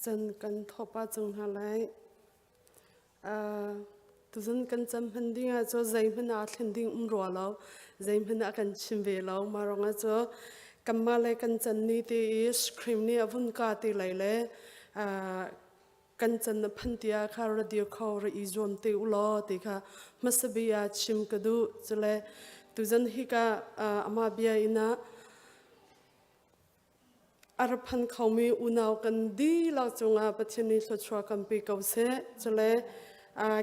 Cun kan thawhpa cung hna lai. Tuzun kan cam hman ding ah cu zeihmanh aa thlen ding um rua lo. Zeihmanh a kan chim ve lo. Mah ruangah cu kanmah le kan can ni te i screen nih a vun ka ti lai le kan can na phan tia kha radio kho ra i zuam te u law ti kha hmasa bia chim ka duh. Cule tuzan hi ka ama bia ina A ra phan khomi unau kan dihlak cungah Pathian nih thluachuah kan pe ko seh. Cule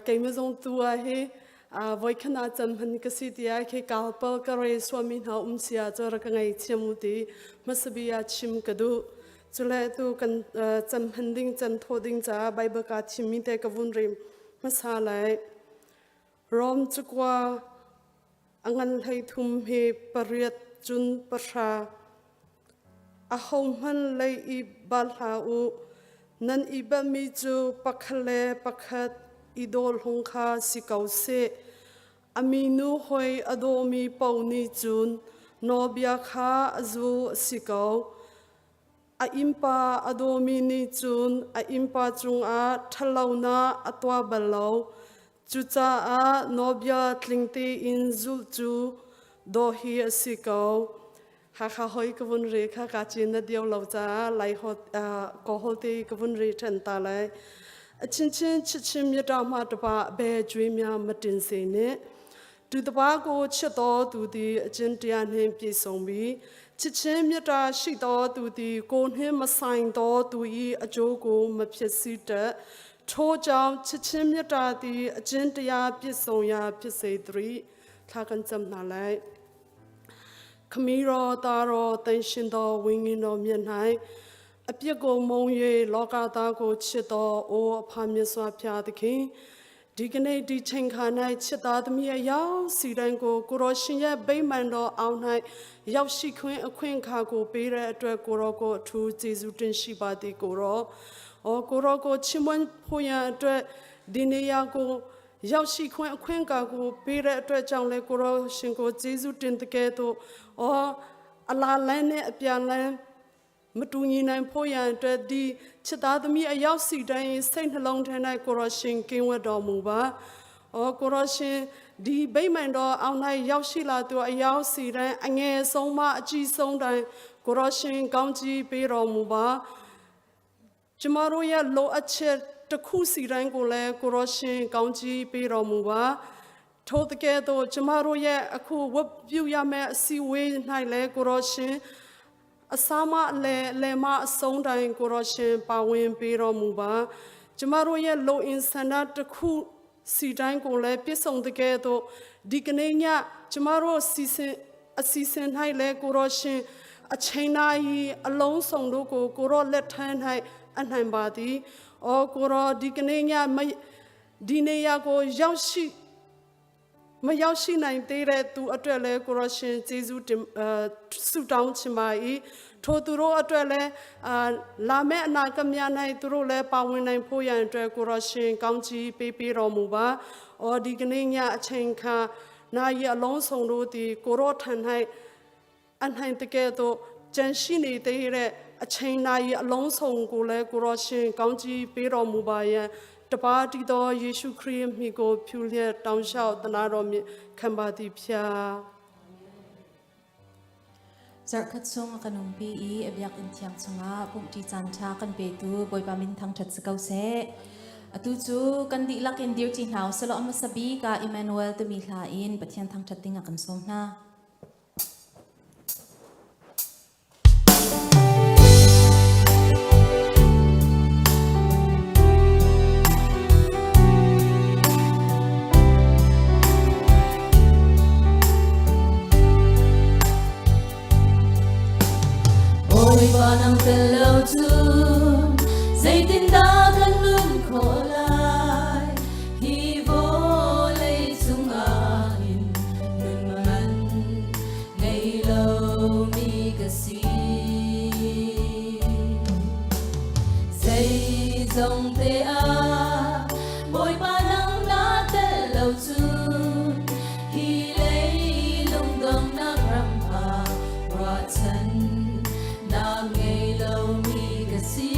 keimah zong tu ah hi voikhat ah cam hman ka si tiah khi kalpal ka re suami hna um sia cu rak ka ngaihthiam u ti hmasabi ah chim ka duh. Cule tu kan cam hman ding can thawh ding caah Bible ka thimmi te ka vun rim hmasa lai. Rom cukua A ngan 13 hi pariat cun pahra. Ahohmanh lei i bal hlah u. Nan i bami cu pakhat le pakhat i daw hlung kha si ko seh. A minu hoi a dawmi paoh nih cun nawlbia kha a zul a si ko. A innpa a dawmi nih cun a innpa cungah ṭhatlonak a tuah bal lo. Cucaah nawlbia tling tein zulh cu dawh hi a si ko. Hakha hoi ka vun re kha ka cin na dio lo caah lai ko holte ka vun re ṭhan ta lai. A chinchin chichim yata ma tapa be chui mya matin se ne. Tu tapa ko chito tu ti achin tia hnem pi song bi. Chichim yata shi to tu ti ko hnem ma sain to tu i acho ko ma phet si ta ထိုကြောင့်ချစ်ချင်းမြတ်တာသည်အကျင့်တရားပြည့်စုံရာဖြစ်စေသတည်းထားကန်ကြမှာလိုက်ခမီးတော်သားတော်တန်ရှင်တော်ဝိညာဉ်တော်မြတ်၌အပြစ်ကိုမုံ၍လောကသားကိုချစ်တော်အိုအဖမြတ်စွာဘုရားသခင်ဒီကနေ့ဒီချိန်ခါ၌ချစ်သားသမီးအယောင်စီတိုင်းကိုကိုရောရှင်ရဲ့ဗိမာန်တော်အောင်၌ရောက်ရှိခွင့်အခွင့်အခါကိုပေးတဲ့အတွက်ကိုရောကိုအထူးကျေးဇူးတင်ရှိပါသည်ကိုရော အော်ကိုရောကိုချီးမွမ်းဖို့ရန်အတွက်ဒီနေရာကိုရောက်ရှိခွင့်အခွင့်ကာကိုပေးတဲ့အတွက်ကြောင့်လေကိုရောရှင်ကိုကျေးဇူးတင်တဲ့ကဲ့သို့အော်အလာလန်းနဲ့အပြန်လန်းမတူညီနိုင်ဖို့ရန်အတွက်ဒီချစ်သားသမီးအရောက်စီတိုင်းစိတ်နှလုံးထဲ၌ကိုရောရှင်ကင်းဝတ်တော်မူပါ။အော်ကိုရောရှင်ဒီဗိမာန်တော်အောင်၌ရောက်ရှိလာသူအရောက်စီတိုင်းအငယ်ဆုံးမှအကြီးဆုံးတိုင်းကိုရောရှင်ကောင်းကြီးပေးတော်မူပါ။ ကျမတို့ရဲ့လိုအပ်ချက်တစ်ခုစီတိုင်းကိုလည်းကိုရောရှင်ကောင်းကြီးပေးတော်မူပါထိုတကယ်တော့ကျမတို့ရဲ့အခုဝတ်ပြုရမယ့်အစည်းအဝေး၌လည်းကိုရောရှင်အစာမအလဲအလဲမအဆုံးတိုင်းကိုရောရှင်ပါဝင်ပေးတော်မူပါကျမတို့ရဲ့လိုအင်ဆန္ဒတစ်ခုစီတိုင်းကိုလည်းပြည့်စုံတကယ်တော့ဒီကနေ့ညကျမတို့စီစဉ်အစီအစဉ်၌လည်းကိုရောရှင်အချိန်နာရီအလုံးစုံတို့ကိုကိုရောလက်ထမ်း၌အနှံပါသည်။အော်ကိုရောဒီကနေ့ညမဒီနေရာကိုရောက်ရှိမရောက်ရှိနိုင်သေးတဲ့သူအတွက်လည်းကိုရောရှင်ကျေးဇူးတင်အဲဆုတောင်းချင်ပါ၏ထိုသူတို့အတွက်လည်းအာလာမယ့်အနာဂတ်များ၌သူတို့လည်းပါဝင်နိုင်ဖို့ရန်အတွက်ကိုရောရှင်ကောင်းချီးပေးပေးတော်မူပါ။အော်ဒီကနေ့ညအချိန်ခါနာရီအလုံးစုံတို့သည်ကိုရောထံ၌အနှိုင်တကယ်တော့ကြံရှိနေသေးတဲ့အချိန်နာရီအလုံးစုံကိုလည်းကိုရောရှင်ကောင်းချီးပေးတော်မူပါယံတပါးတည်သောယေရှုခရစ်မိကိုဖြူလျက်တောင်းလျှောက်တနာတော်မြတ်ခံပါသည်ဖျား Zarhkhat chung a kan umpi i a biakinn thiang chungah pumhṭi caan ṭha kan petu Bawipa min thangṭhat si ko seh. Atu cu kan dihlak in dirṭi hna u selaw a hmasa bik ah Emmanuel timi hla in Pathian thangṭhat ding ah kan sawm hna. Bawipa nang tel lo cun zeitindah kan nun khawh lai hi vawlei cungah hin nun man ngei lomi ka si zeizong te ah Bawipa nang na tel lo cun hi leilung donghnak ram ah ruahchan nak ngei lomi ka si.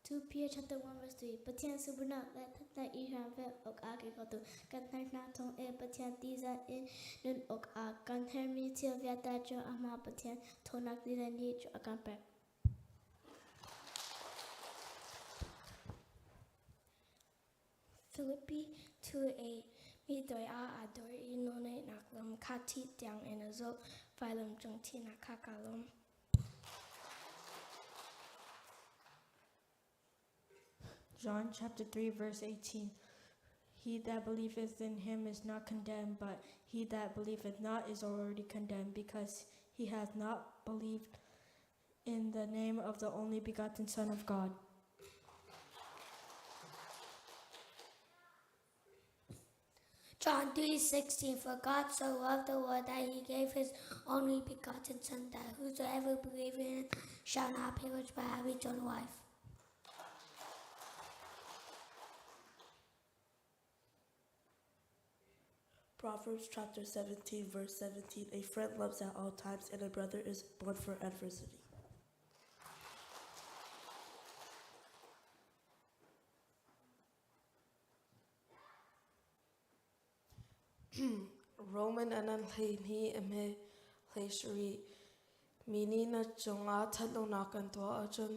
2 Peter chapter 1 verse 3 Pathian subunak le thatnak i hram ve awk ah ke ko tu kan hnar thawng in Pathian tizan in nun awk ah kan hermi thil vialte cu amah Pathian thawnnak lila nih cu a kan pek. Philippi 2:8 Mi doi ah aa dor i nawlngeihnak lam kha thih tiang in a zulh. Vailam cung thihnak kha kaa lawm. John chapter 3 verse 18 He that believeth in him is not condemned, but he that believeth not is already condemned, because he hath not believed in the name of the only begotten Son of God. John 3:16 For God so loved the world that he gave his only begotten son that whosoever believeth in him shall not perish but have eternal life. Proverbs chapter 17, verse 17 A friend loves at all times, and a brother is born for adversity. Roman anan hlei hni a hme hlei sarih. Mi nih na cungah ṭhatlonak an tuah ahcun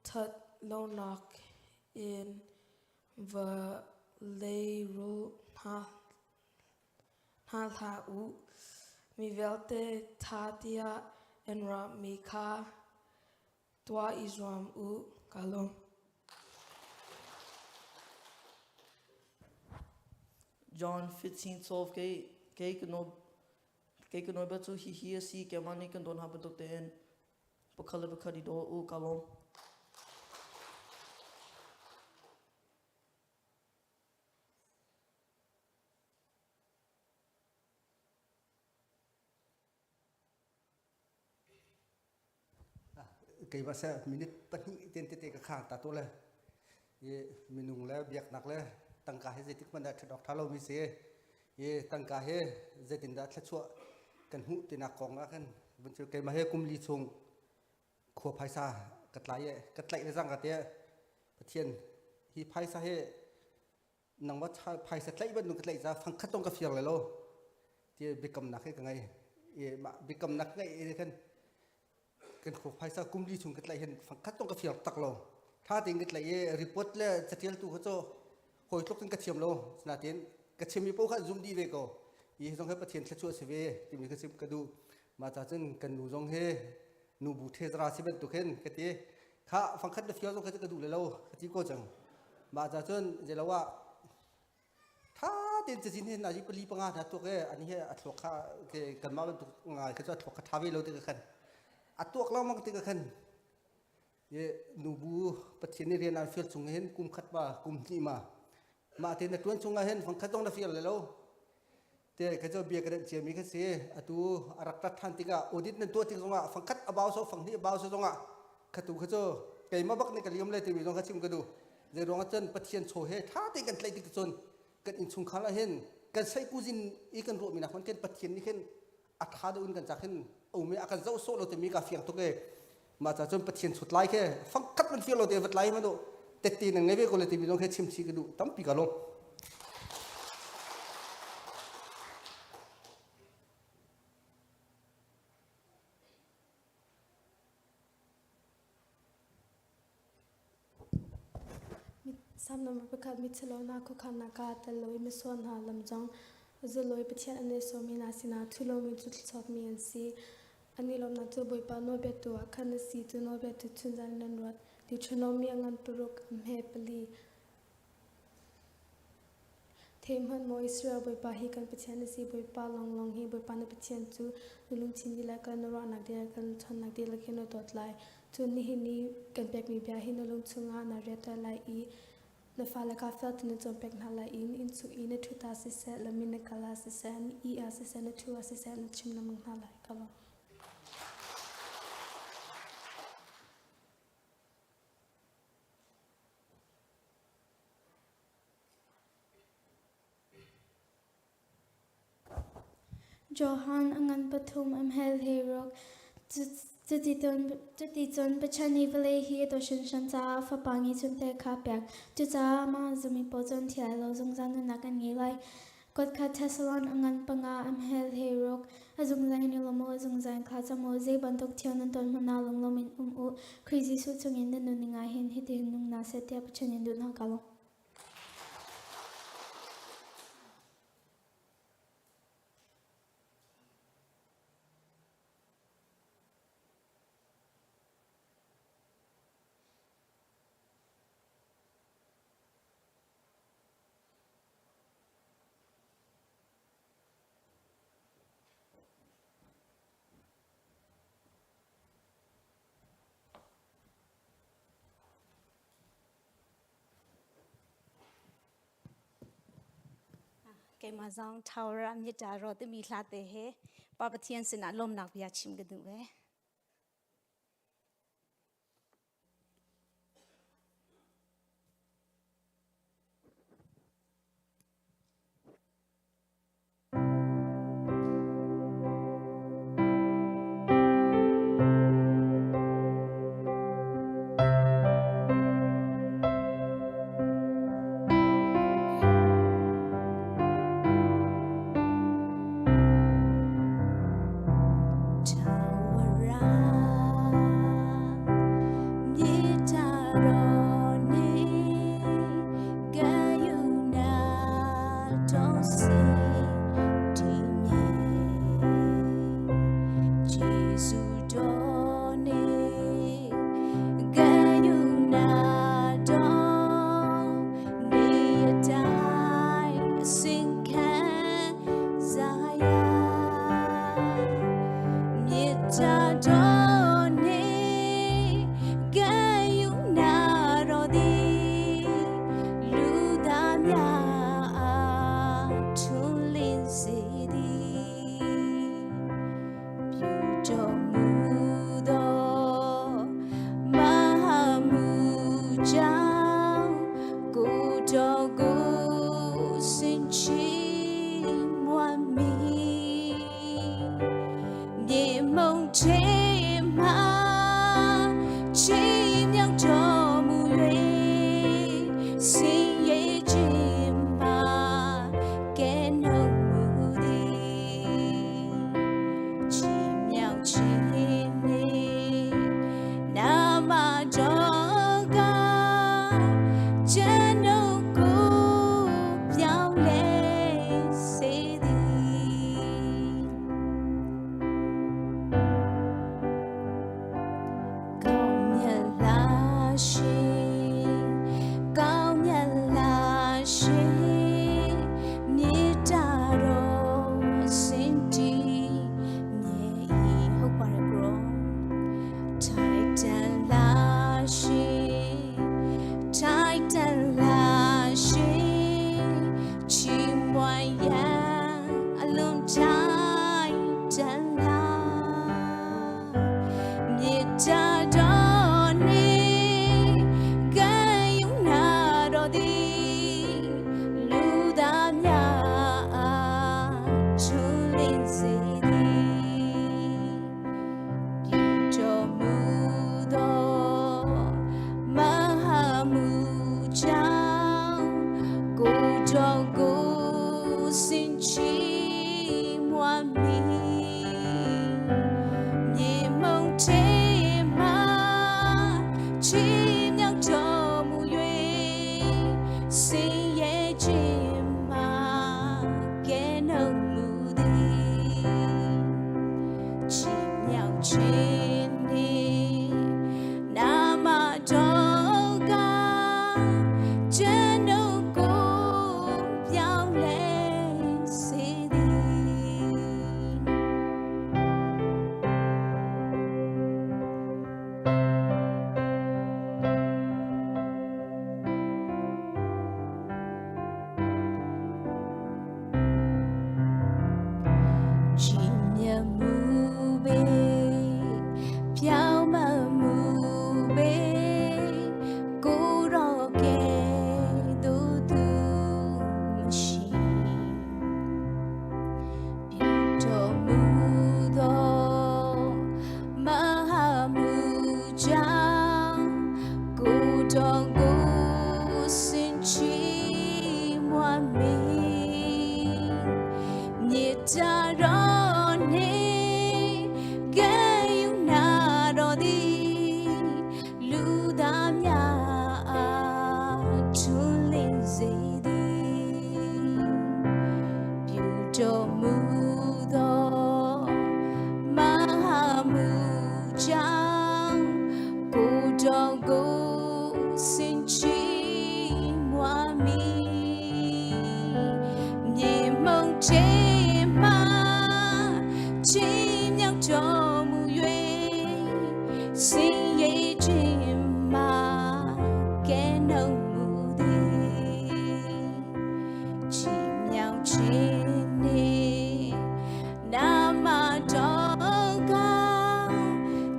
ṭhatlonak in va leirulh hna hlah u. Mi vialte ṭha tiah an ruahmi kha tuah i zuam u. Kaa lawm. John 15:12 kei kei ka nawl kei ka nawlbia cu hihi a si keimah nih kan dawn hna bantuk tein pakhat le pakhat i daw u ka lawm. Keimah seh minute pahnih ten tete ka khang ta tu le i minung le biaknak le tangka hi zeitik hmanh ah ṭhat awk ṭha lomi si i tangka hi zeitindah thluachuah kan hmuh tinak kong ah khan vun cu keimah hi kum li chung khua phaisa ka tlai i ka tlaih le zang ka te Pathian hi phaisa hi nangmah phaisa tlaih bantuk ka tlaih ca fangkhat zong ka fir le lo ti biakamnak hi ka ngei i mah biakamnak ngeih i khan kan khua phaisa kum li chung ka tlaih hin fangkhat zong ka fir tak lo tha tein ka tlaih i report le catialtu kha cu hawi tluk in ka thiam lo natin ka chim mi paoh kha zum dih ve ko hi zong hi Pathian thluachuah si ve timi ka chim ka duh mah ca cun kan nu zong hi nu bu thezra si bantuk hin ka ti kha fangkhat na fio zong kha ka duh le lo ka ti ko cang mah ca cun zelo ah tha tein cazin hin nazi pali panga hna tuak e ani he a thluak kha ke kanmah bantuk ngai kha cu a thluak kha tha ve lo te ka khan a tuak lengmang te ka khan ye nubu Pathian nih rian an fial chung hin kum khat ma kum hnih ma mah te na tuan chung ah hin fangkhat zong na fial le lo te ka cu bia ka den ciami kha si atu a rak tat than tikah audit nan tuah tik zongah fangkhat a bau so fanghnih a bau so zongah khatu kha cu keimah bak nih ka liam le timi zong kha chim ka duh zei ruangah cun Pathian chaw he tha tein kan tlaih tik cun kan innchungkhar ah hin kan seikuzin i kan ruahmi nak hman kan Pathian nih khin a tha deuh in kan cak hin um i a kan zoh sawh lo timi ka fiang tuk e mah ca cun Pathian chut lai khe fangkhat man fiang lo te vat lai manu tette nan ngei ve ko le timi zong khe chim chi ka duh tampi ka lung. Salm number pakhat Michelo na khuakhannak ah tel lo i misual hna lam zong zul lo i Pathian an i sawmmi hna sinah thu lomi cu thluachuakmi an si. An i lawmhnak cu Bawipa nawlbiatu ah khan a si, cu nawlbiatu chunzan in an ruat. Deuteronomy a ngan paruk, a hme pali. Thei hmanh maw Israel Bawipa hi kan Pathian a si, Bawipa lawnglawng hi Bawipa na Pathian cu na lungthin dihlak le na ruahnak dihlak le na ṭhawnnak dihlak in na dawt lai. Cun nihin i kan pekmi bia hi na lung chungah naa riahter lai i na fale kha fel tein na cawnpiak hna lai i na innchung i na ṭhut ah siseh, lam in na kal ah siseh, na ih ah siseh, na ṭhu ah siseh, na chim lengmang hna lai. Ka lawm. Johan a ngan pathum a hmel he ruk. Cuticun Pathian nih vawlei hi a dawt hringhran caah Fapa ngeihchunte kha a pek. Cucaah amah a zummi paoh cu an thi lai lo, zungzal nunnak an ngei lai. Kuatkhat Thessalon a ngan panga, a hmel he ruk, a zungzal in i lawm u, a zungzal in thlacam u, zei bantuk thil nan ton hmanh ah lunglawm in um u. Khrih Jesuh chungin nan nunning ah hin hitihin nung hna seh tiah Pathian in duh hna ka lawm. Keimah zong Tower Myitta ro timi hla te he Pa Pathian sinah lawmnak bia chim ka duh ve.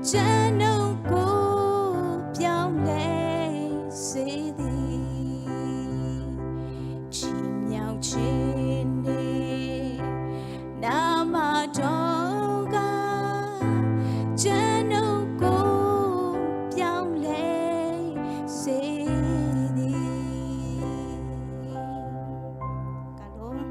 ကျွန်ုပ်ကိုပြောင်းလဲစေသည်ချီးမြှောက်ခြင်းနှင့်နာမတော်ကကျွန်ုပ်ကိုပြောင်းလဲစေသည်ကလုံး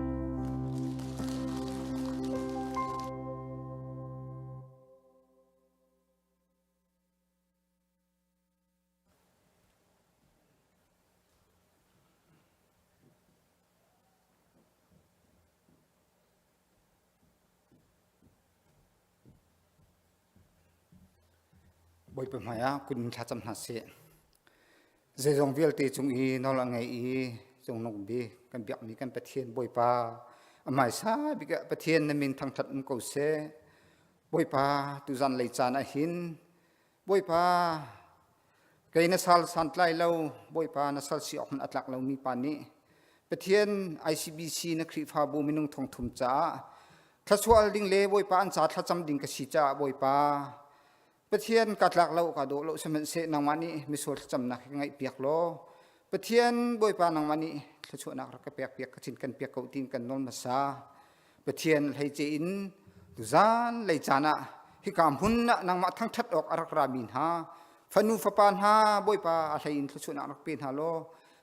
Bawipa hmaiah kut in thlacam hna sih. Zeizong vialte cung i nawl a ngei i cungnung bik kan biakmi kan Pathian Bawipa a hmaisa bik ah Pathian na min thangṭhat um ko seh. Bawipa tuzan lei caan ah hin Bawipa kei na sal santlai lo Bawipa na sal si awk hmanh a tlak lomi pa nih Pathian ICBC na Khrihfabu minung thongthum caah thluachuah ding le Bawipa an ca thlacam ding ka si caah Bawipa Pathian ka tlak lo ka dawh lo sihmanhseh nangmah nih misual thlacamnak hi ka ngaihpiak law Pathian Bawipa nangmah nih thluachuahnak rak ka pek piak ka chin kan piak ko tiin kan nawl hmasa Pathian hleice in tuzan lei caan ah hika hmun ah nangmah thangṭhat awk a rak rami hna fanu fapa hna Bawipa a hlei in thluachuahnak rak pe hna law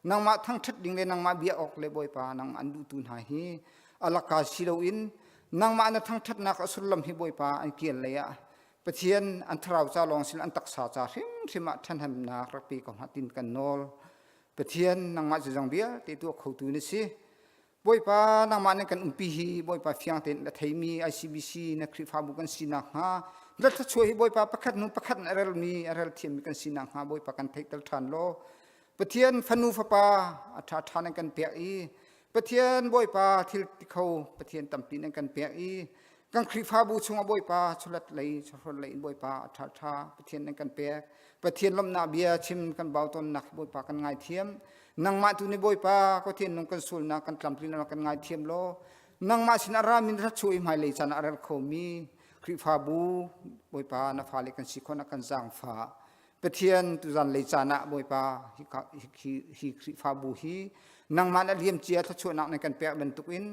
nangmah thangṭhat ding le nangmah bia awk le Bawipa nang an duhtu hna hi alaka si loin nangmah na thangṭhatnak a sullam hi Bawipa an kial lei ah Pathian an thlarau ca lawng sin an taksa ca hrimhrim ah ṭhahnemnak rak pe ko hna tin kan nawl. Pathian nangmah zeizong vialte tuah khotu na si. Bawipa nangmah nih kan umpi hi Bawipa fiang tein na theimi ICBC na Khrihfabu kan si nakhnga na thluachuah hi Bawipa pakhat hnu pakhat na relmi a rel thiammi kan si nakhnga Bawipa kan theihter ṭhan law Pathian fanu fapa a ṭha ṭha nan kan pek i Pathian Bawipa thil ti kho Pathian tampi nan kan pek i kan Khrihfabu chungah Bawipa chulat lei chahrawn lei in Bawipa a ṭha ṭha Pathian nan kan pek Pathian lawmhnak bia chim kan bau tawnnak Bawipa kan ngaithiam nangmah tu nih Bawipa Pathian nung kan sualnak kan tlamtlinnak kan ngaithiam law nangmah sin a ramin rat chu i hmailei caan ah a rel khomi Khrihfabu Bawipa na fale kan si khawh kan zaangfah Pathian tuzan lei caan ah Bawipa hi hi Khrihfabu hi nangmah na liam cia thluachuahnak nan kan pek bantukin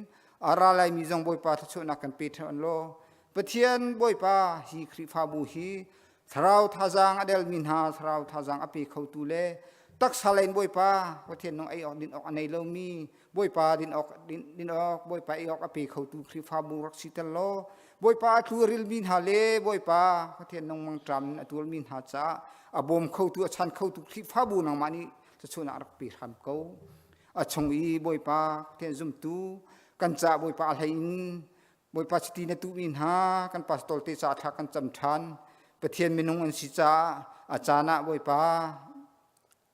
a ra laimi zong Bawipa thluachuahnak kan pe ṭhan law Pathian Bawipa hi Khrihfabu hi thlarau thazaang a delmi hna thlarau thazaang a pe khotu le taksa lei in Bawipa Pathian nung ei awk din awk a nei lomi Bawipa din awk din awk Bawipa ei awk a pe khotu Khrihfabu rak si tel law Bawipa a tlu rilmi hna le Bawipa Pathian nung mangṭam in a tualmi hna caah a bawm khotu a chan khotu Khrihfabu nangmah nih thluachuahnak rak pe hram ko a chung i Bawipa Pathian zumtu kan caah Bawipa a hlei in Bawipa chiti na tuhmi hna kan pastor te caah thla kan cam ṭhan. Pathian minung an si caah a caan ah Bawipa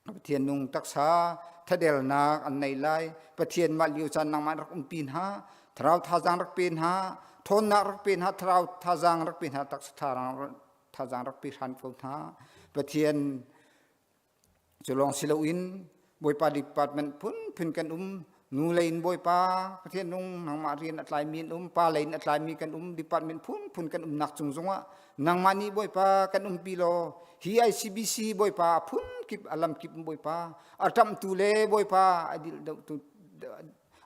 Pathian nung taksa thadelnak an nei lai. Pathian mah lio caan nangmah rak umpi hna. Thlarau thazaang rak pe hna. Ṭhawnnak rak pe hna. Thlarau thazaang rak pe hna. Taksa thazaang rak pe hran ko hna. Pathian Cu lawng si loin Bawipa department phunphun kan um. Nu lei in Bawipa Pathian nung nangmah rian a tlaimi an um, pa lei in a tlaimi kan um, department phunphun kan umnak cung zongah nangmah nih Bawipa kan umpi law hi ICBC Bawipa a phunkip a lamkip in Bawipa a ṭamhtu le Bawipa a dilh dohtu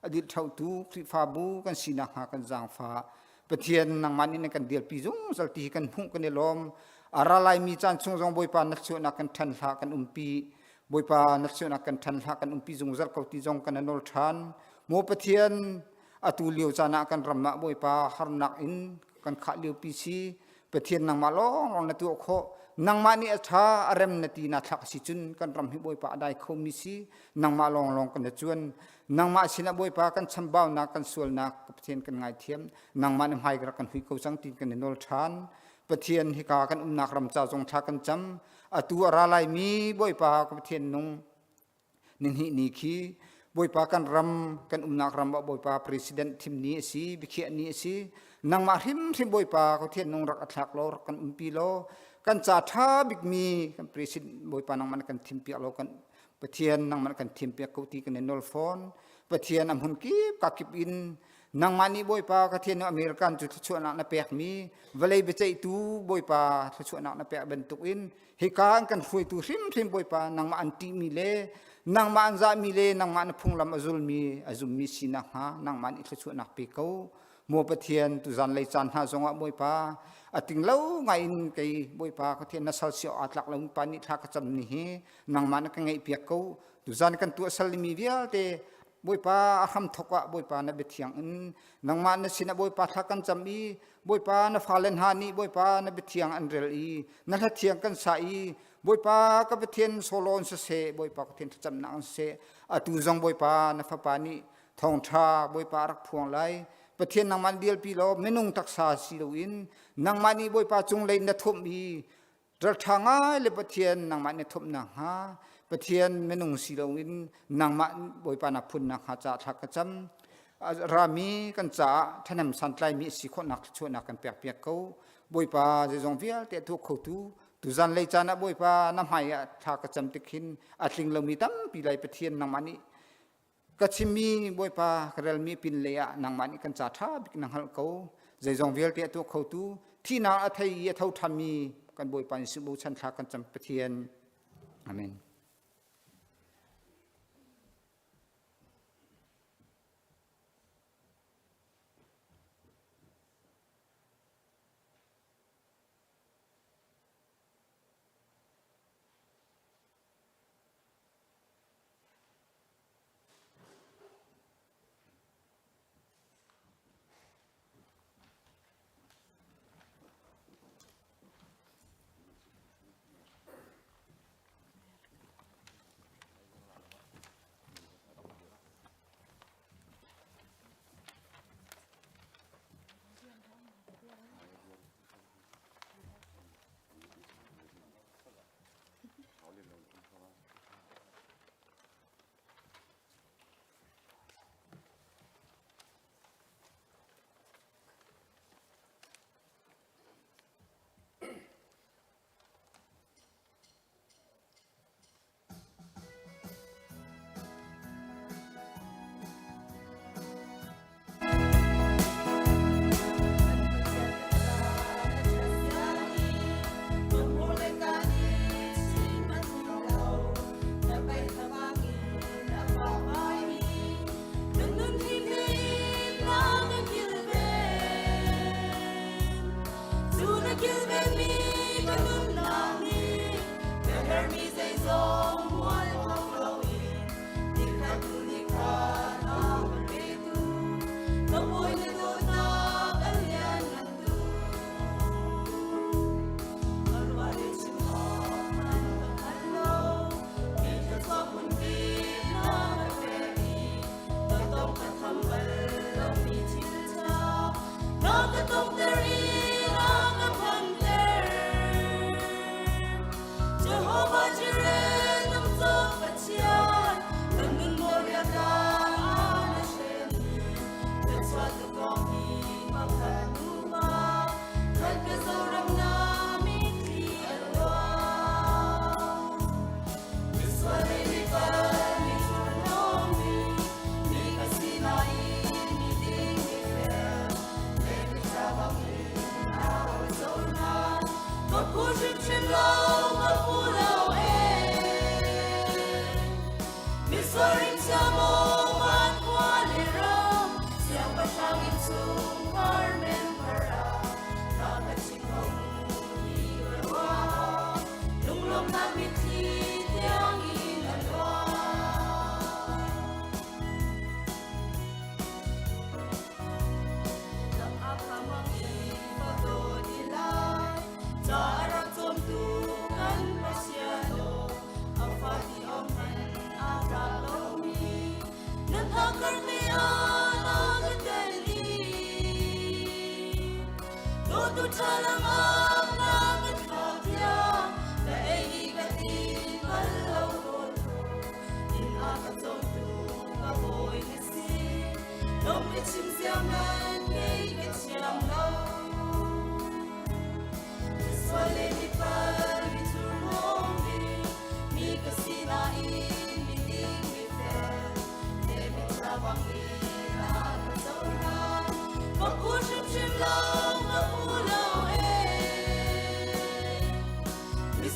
a dilh ṭhotu Khrihfabu kan sinak hnga kan zaangfah. Pathian nangmah nih na kan dirpi zungzal ti hi kan hmuh kan i lawm. A ra laimi caan chung zong Bawipa na chuahnak kan ṭhan hlah kan umpi. Bawipa na chuahnak kan ṭhan hlah kan umpi zungzal ko ti zong kan nawl ṭhan. Maw Pathian atu lio caan ah kan ram ah Bawipa harnak in kan khah liopi si. Pathian nangmah lawnglawng na tuah khawh. Nangmah nih a ṭha a rem na ti na thlak si cun kan ram hi Bawipa a dai khomi si. Nangmah lawnglawng kan na cuan. Nangmah sinah Bawipa kan chambaunak kan sualnak Pathian kan ngaithiam. Nangmah na hmai rak kan hui ko cang ti kan i nawl ṭhan. Pathian hika kan umnak ram ca zong thla kan cam. Atu a ra laimi Bawipa ka Pathian nung Nihnih ni khi Bawipa kan ram kan umnak ram ah Bawipa president thim ni a si biakhiah ni a si nangmah hrimhrim Bawipa ka thian nung rak a thlak law rak kan umpi law kan ca ṭha bikmi kan president Bawipa nangmah na kan thim piak law kan Pathian nangmah na kan thim piak ko ti kan i nawl fawn Pathian a hmun kip ka kip in. Nangmah nih Bawipa ka thian American cu thluachuahnak na pekmi vawlei biaceihtu Bawipa thluachuahnak na pek bantukin hika an kan hruaitu hrimhrim Bawipa nangmah an ṭihmi le nangmah an zahmi le nangmah na phunglam a zulmi a zummi sinak hnga nangmah nih thluachuahnak pe ko. Maw Pathian tuzan lei caan hna zongah Bawipa a ting lo ngai in kei Bawipa ka thian na sal si awk aa tlak lo pa nih thla ka cam ni hi nangmah na ka ngeih piak ko. Tuzan kan tuah sal mi vialte Bawipa a hram thok ah Bawipa na biathiang in nangmah na sinah Bawipa thla kan cam i Bawipa na fale hna nih Bawipa na biathiang an rel i na hla thiang kan sa i Bawipa ka Pathian solo in siseh Bawipa ka Pathian thlacamnak in siseh atu zong Bawipa na fapa nih thawngṭha Bawipa rak phuang lai. Pathian nangmah dialpi law minung taksa si loin nangmah nih Bawipa cunglei na thumh i ralṭha ngai le Pathian nangmah na thumh nakhnga Pathian minung si loin nangmah Bawipa na phun nakhnga ca thla ka cam. Rami kan caah ṭhahnem santlaimi a si khawhnak thluachuahnak kan pekpiak ko. Bawipa zeizong vialte a tuah khotu tuzan lei caan ah Bawipa na hmai ah thla ka cam tik hin a tling lomi tampi lai Pathian nangmah nih Ka chimmi Bawipa ka relmi pin lei ah nangmah nih kan ca ṭha bik na hngalh ko. Zeizong vialte a tuah khotu, thihnak a thei i a tho ṭhanmi kan Bawipa Jesuh bochan thla kan cam Pathian. Amen.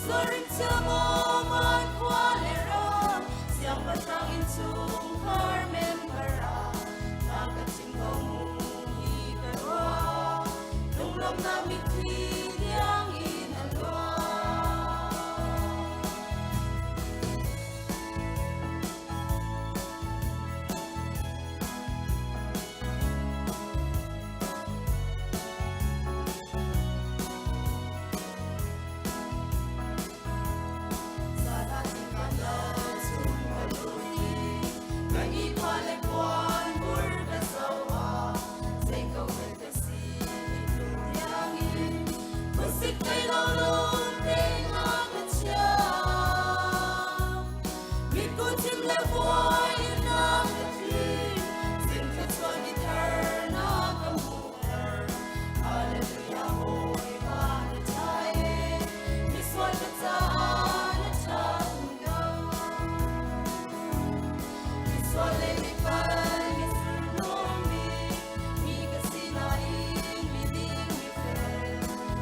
Misuarin chiamo man khua le ram siangpahrang inn chungkhar member ah na ka chim ko mu hi ka ruah lunglawmhnak mitthli tiang in a luang. Hallelujah, Bawipa na ṭha e, misual ka caah na ṭha ko. Misual le mipal, misurhnawmmi, mi ka si nain miding mifel,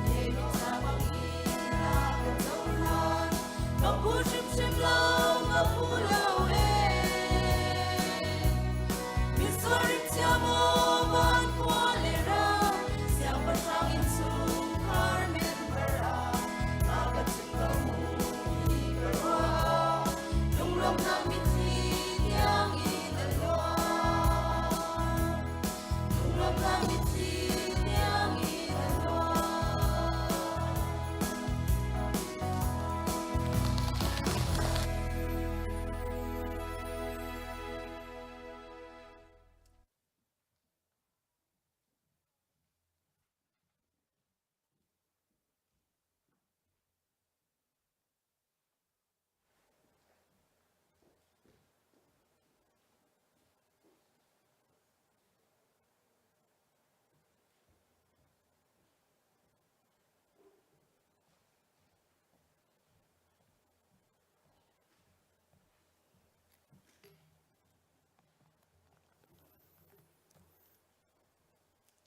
le miṭha bangin na ka cohlan, ka phu hrimhrim lo, ka phu lo e. Misual chiamo van khua le ram, siangpahrang inn chungkhar member ah, na ka chim ko mu hi ka ruah. Lunglawmhnak mitthli tiang in a luang. Lunglawmhnak mitthli tiang in a luang.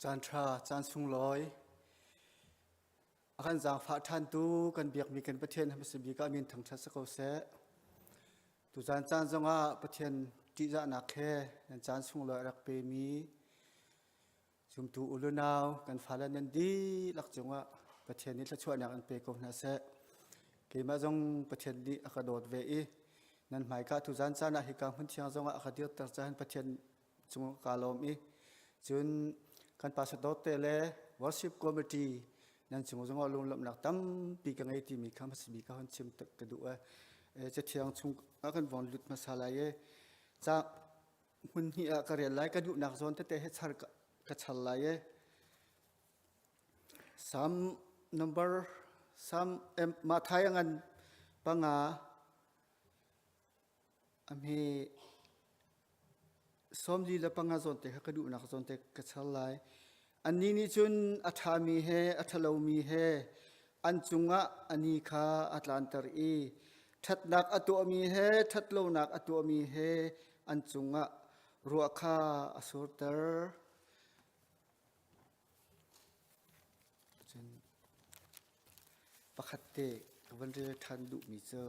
Caan ṭha, caan sunglawi, a kan zaangfah ṭhantu kan biakmi kan Pathian hmasa bik ah min thangṭhat si ko seh. Tuzaan caan zongah Pathian ṭihzahnak he nan caan sunglawi a rak pemi Zumtu u le nau kan fale nan dihlak cungah Pathian nih thluachuahnak an pe ko hna seh. Keimah zong Pathian nih a ka dawt ve i nan hmaika tuzaan caan ah hika hmun thiang zongah a ka dirter cahan Pathian cungah kaa lawm i cun kan pastor dawt te le worship committee nan cung zongah lunglawmhnak tampi ka ngei timi kha hmasa bik ka hon chim ka duh e. Cathiang chung ah kan vong lut hmasa lai i ca hmun hnih ah ka rel lai ka duhnak zawn tete he char ka char lai e Psalm number Psalm Mathai ngan panga amhe sawmli le panga zawn te kha ka duhnak zawn te ka char lai Annih nih cun a ṭhami he a ṭhalomi he an cungah a ni kha a tlanter i ṭhatnak a tuahmi he ṭhatlonak a tuahmi he an cungah ruah kha a surter. Cun pakhat te ka van rel ṭhan duhmi cu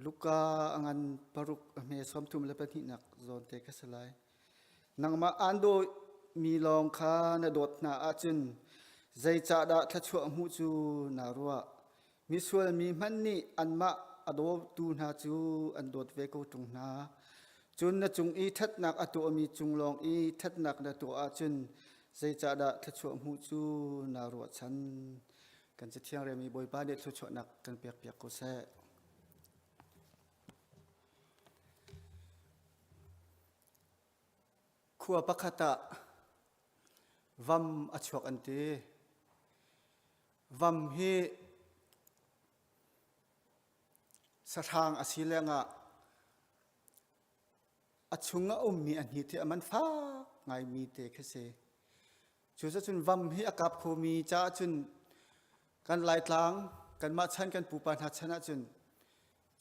Luka a ngan paruk a hme 32nak zawn te kha si lai. Nangmah aan dawmi lawng kha na dawt hna ahcun zeicahdah thluachuah hmuh cu naa ruah? Misual mi hmanh nih anmah a dawtu hna cu an dawt ve ko ṭung hna. Cun na cung i ṭhatnak a tuahmi cung lawng i ṭhatnak na tuah ahcun zeicahdah thluachuah hmuh cu naa ruahchan? Kan Cathiang relmi Bawipa nih thluachuahnak kan pekpiak ko seh. Khua pakhat ah vam a chuak an ti. Vam hi sahrang a si lengah a chung a ummi a hni thi a man fak ngaimi te khi si. Cuzacun vam hi a kap khomi caah cun kan Laitlang kanmah chan kan pupa hna chan ahcun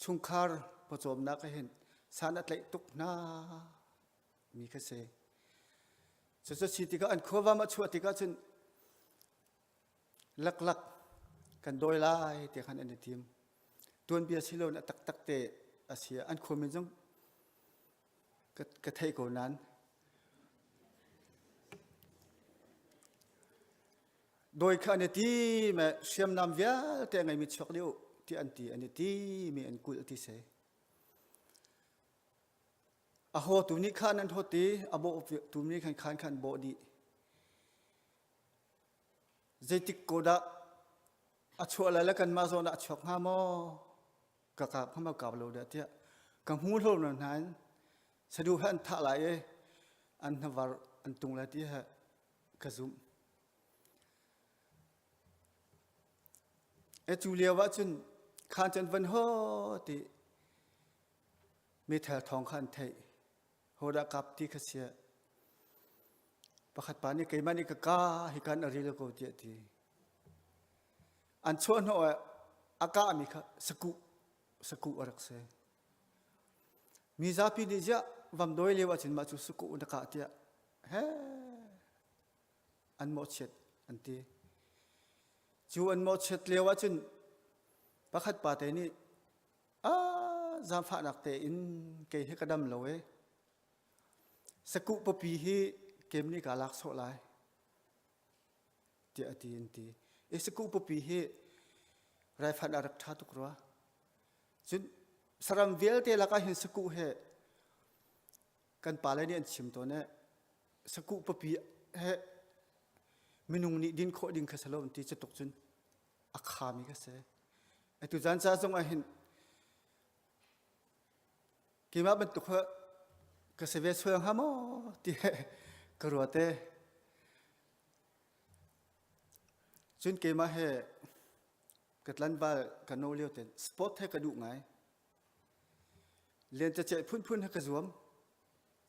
chungkhar pawcawmnak ah hin san a tlaih tuk hna mi kha si. Cucu si tikah an khua vam a chuah tikah cun. Laklak kan dawi lai ti khan an i tim. Tuanbia si lo na taktak te a si. An khuamin zong ka, ka theih ko nain. Dawi kha an i ti me hriamnam vialte a ngeimi chuak dih u ti an ti an i ti mi an kulh ti si. A hawtu nih khan an hawt i a bawhtu nih khan khan khan bawh dih. Zeitik ko dah a chuah lai le kanmah zawn ah a chuak hnga maw? Ka kap hnga maw kap lo dah tiah ka hmu hlo na nain saduh he an thah lai i an hnavar an tung lai ti he ka zumh. E cu lio ah cun khan cun van ho ti meithal thawng kha an theih. Hodah kap ti kha sia. Pakhat pa nih keimah nih ka ka hi kan a ril ko tiah ti. An chuah hnawh ah a kahmi kha sakuh sakuh a rak si. Mi zapi nih ziah vam dawi lio ahcun mah cu sakuh na kah tiah he an mawhchiat an ti. Cu an mawhchiat lio ahcun pakhat pa te nih ah zaangfahnak tein kei hi ka dam lo e. Sakuh papi hi kem nih kaa lak sawh lai tiah a ti an ti. E sakuh papi hi raifanh a rak ṭha tuk rua. Cun saram vialte lakah hin sakuh he kan pale nih an chim tawn e sakuh papi he minung nih din khawh ding kha si lo an ti cutuk cun a khami kha si. Atu zan ca zong ah hin keimah bantuk ha ka si ve sual hnga maw ti ka ruat e. Cun keimah he ka tlanval ka no lio ten sport he ka duh ngai. Lentecelh phunphun he ka zuam.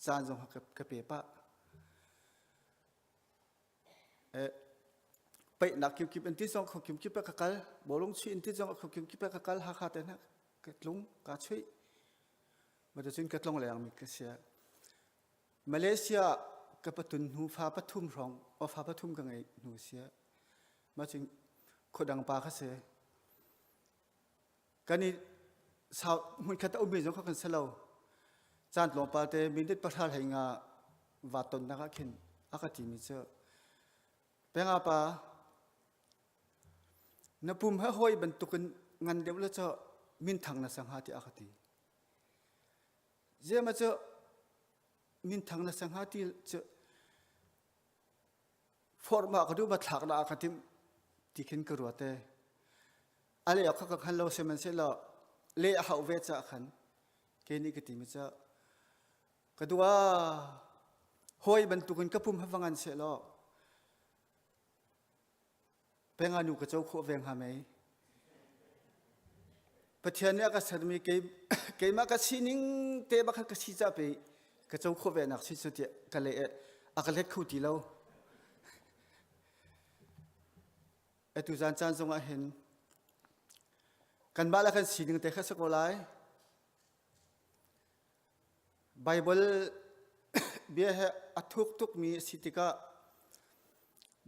Caan zong ka, ka pe pah. Peihnak kipkip in ti zong kho kipkip ka kal. Bawlung chuih in ti zong kho kipkip ka kal. Hakha te hna ka tlung, ka chuih. Mah cun ka tlong leng mi ka sia. Malaysia ka patun hnu fa pathum hrawng, o fa pathum ka ngei hnu sia. Mah cun khuadang pa kha si. Kan i sau hmunkhat a ummi zong kha kan si lo. Caan tlawmpal te minute pahra hlei nga va tonnak ah khin a ka timi cu Penga pa na pum he hawi bantukin ngan deuh le cu minthang na sang hnga tiah a ka ti. Ziama cu minthang na sang hnga ti cu forma ka duh ba thlak na ka timh ti khin ka ruat e. A le kha ka khan lo sihmanhsehlaw le a hauh ve ca khan ke nih ka ti mi cu ka dua hawi bantukin ka pum ha va ngan sehlaw penga nu ka co khawh ve hnga mei Pathian nih a ka sermi kei keimah ka sining te bak khan ka si ca pe ka co khawh ve nak si cu tiah ka le a ka let kho ti lo Atu zan caan zongah hin kanmah le kan sining te kha si ko lai. Bible bia he a thuk tukmi a si tikah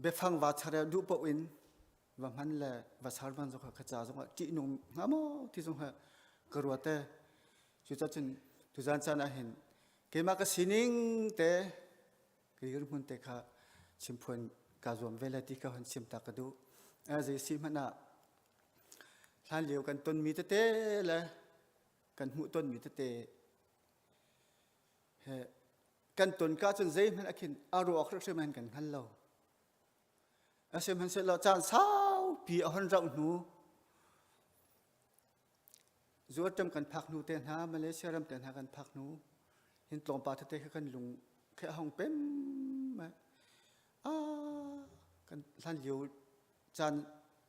biafang va char duh paoh in va hman le va sar hman zong kha ca zongah ṭihnung hnga maw ti zong kha ka ruat e. Cucaah cun tuzan caan ah hin keimah ka sining te ka dirhmun te kha chimphuan kaa zuam ve le ti kha hun chim ta ka duh. Zei si hmanh ah hlan lio kan tonmi tete le kan hmuh tonmi tete he kan ton ka cun zeihmanh a khin a ruak hrimhrim hin kan hngal lo. Asihmanhsehlaw caan saupi a hon rauh hnu Zuaṭam kan phak hnu te hna, Malaysia ram te hna kan phak hnu, hin tlawmpal tete kha kan lung khe a hong pem. Ah, kan hlan lio caan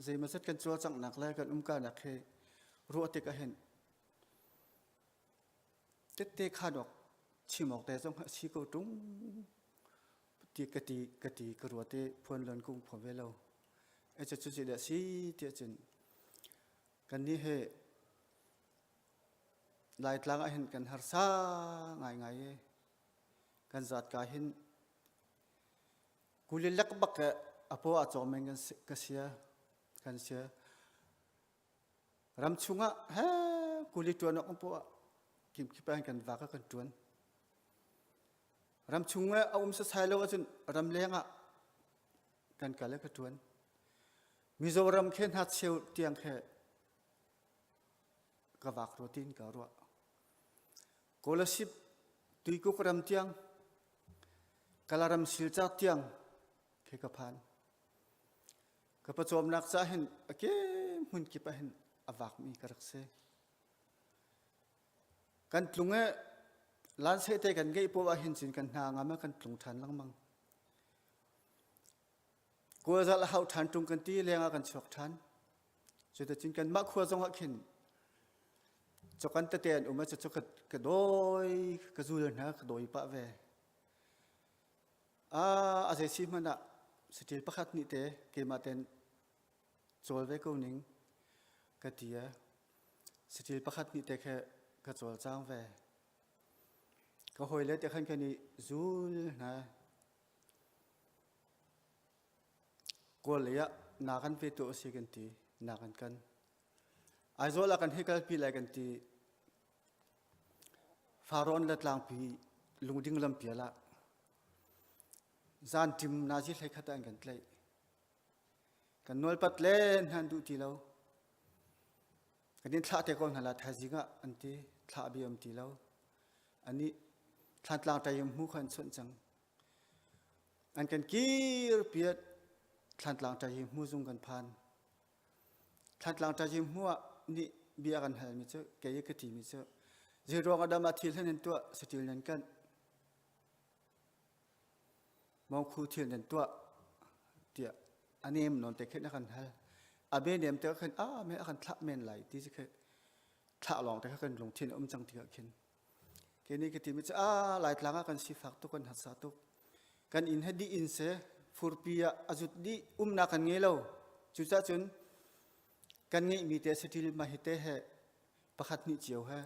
zeimawzat kan cawlcanghnak le kan umkalnak he ruah tik ahhin tette khan awk chim awk te zong a si ko ṭung ti ka ti ka ti ka ruat i phuan lon kung phuan ve lo. E cu cu dah si tiah cun Kannih hi Laitlang ah hin kan harsa ngaingai i kan zatka hin kuli lek bak ke a paw a cawm in kan ka sia. Kan si. Ram chungah he kuli ṭuan awk poah kimkip ah kan vak kan ṭuan. Ram chung a um sasai lo ahcun ram leng ah kan kal ka ṭuan. Mizoram khe hna cheu tiang khe ka vak rua tin ka ruah. Kolasib tuikuk ram tiang Kalaram silchar tiang khe ka phan. Ka pawcawmnak ca hin a ke hmun kip ah hin a vakmi ka rak si. Kan tlung e lanseh te kan ngeih poah hin cun kan hna ngam kan tlung ṭhan lengmang. Kawlzal a hau ṭhan ṭung kan ti leng ah kan chuak ṭhan. Cuticun kanmah khua zong ah khin cokan tete an um ah cucu ka, ka dawi ka zul hna ka dawi pah ve. Ah, a zei si hmanh ah saṭil pakhat nih te keimah ten cawl ve ko ning ka ti e. Saṭil pakhat nih te khe ka cawl cang ve. Ka hawile te khan kan i zul hna. Kawl lei ah na kan pe tu a si kan ti, na kan kan. Aizawl ah kan hei kalpi lai kan ti. Farawn le tlangpi lungding lampial ah zan ṭim nazi hlei khat ah an kan tlaih. Kan nawlpat len hna an duh ti lo. Kan in thlah te ko hna la thaizing ah an ti, thlah bi um ti lo. Anih thlantlang ṭayim hmu kha an chawnh cang. An kan kir piat thlantlang ṭai hi hmu zung kan phan. Thlantlang ṭai hi hmu ah nih bia kan halmi cu kei ka timi cu zeiruang ah dah thil hin nan tuah saṭil nan kanh mawngkhu thil nan tuah tiah a nem nawn te khin a kan hal. A be nem te khin a me a kan thlah men lai ti si khi thlah lawng te kha kan lungthin a um cang tikah khin Kei nih ka timi cu ah Laitlang ah kan sifak tuk kan harsa tuk. Kan inn he dih inn se furpi ah a zut dih umnak kan ngei lo. Cucaah cun kan ngeihmi te saṭil mah hi te he pakhat hnih cio he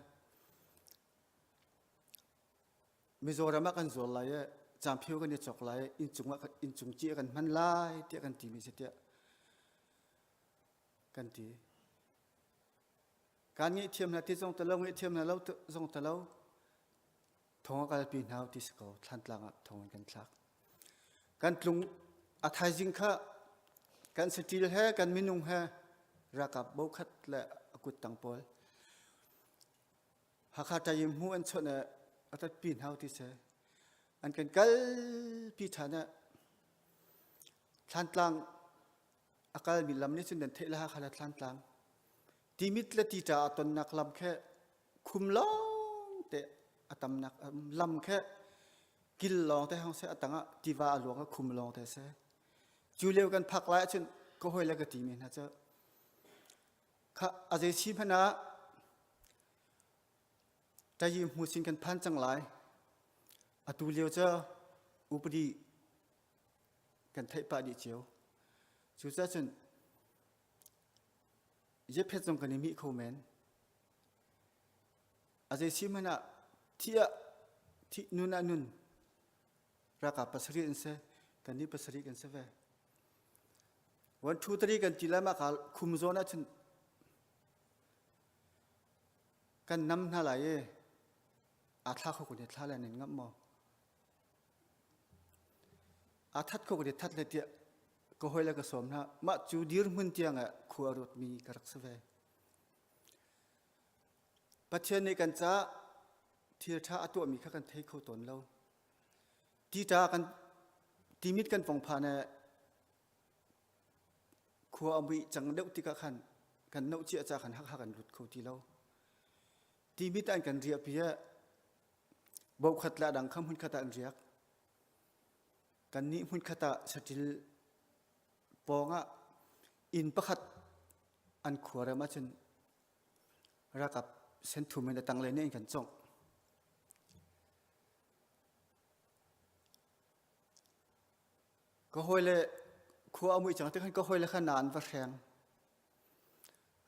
Mizoram ah kan zuar lai i camphio kan i cawk lai i inncung ah inncung ci kan hman lai tiah kan timi si tiah kan ti. Kaan ngaihthiam hna ti zong talo, ngaihthiam hna lo zong talo. Thong a kalpi hna ti si ko, thlantlang ah thong in kan thlak. Kan tlung a thaizing kha kan saṭil he kan minung he ralkap bokhat le a kuttang pawl Hakha Tayim hmu an chawnh a tatpi hna ti si. An kan kalpi ṭhan ah Thlantlang a kalmi lam nih cun nan theih le Hakha le Thlantlang Timit le Tita a tonnak lam khe khum lawng te a tamnak lam khe kil lawng te hong se a tangah tiva a luang a khum lawng te se cu lio kan phak lai ahcun ka hawi le ka timi hna cu kha a zei si hmanh ah tayi hmu sin kan phan cang lai atu lio cu upadi kan theih pah dih cio cucaah cun Jephet zong kan i mih kho men. A zei si hmanh ah thi ah thi nun ah nun ralkap pasarih an si kan nih pasarih kan si ve. One two three kan ti lai mah ka khum zawn ah cun kan nam hna lai i aa thla kho kun i thla le nan ngamh maw? Aa that kho kun i that le tiah ka hawi le ka sawm hna mah cu dirhmun tiang ah khua a ruatmi ka rak si ve. Pathian nih kan caah thil ṭha a tuahmi kha kan thei kho tawn lo. Tita kan timit kan pong phan eh khua a muih cang deuh tikah khan kan noh cia ca khan hakha kan lut kho ti lo. Timit an kan riah pi eh bokhat le dang kha hmun khat ah an riak. Kannih hmunkhat ah saṭil pawngah inn pakhat an khuarem ahcun ralkap senthum in a tanglei nih an kan cawngh. Ka hawile khua a muih cang tikhan ka hawile kha na an va hreng.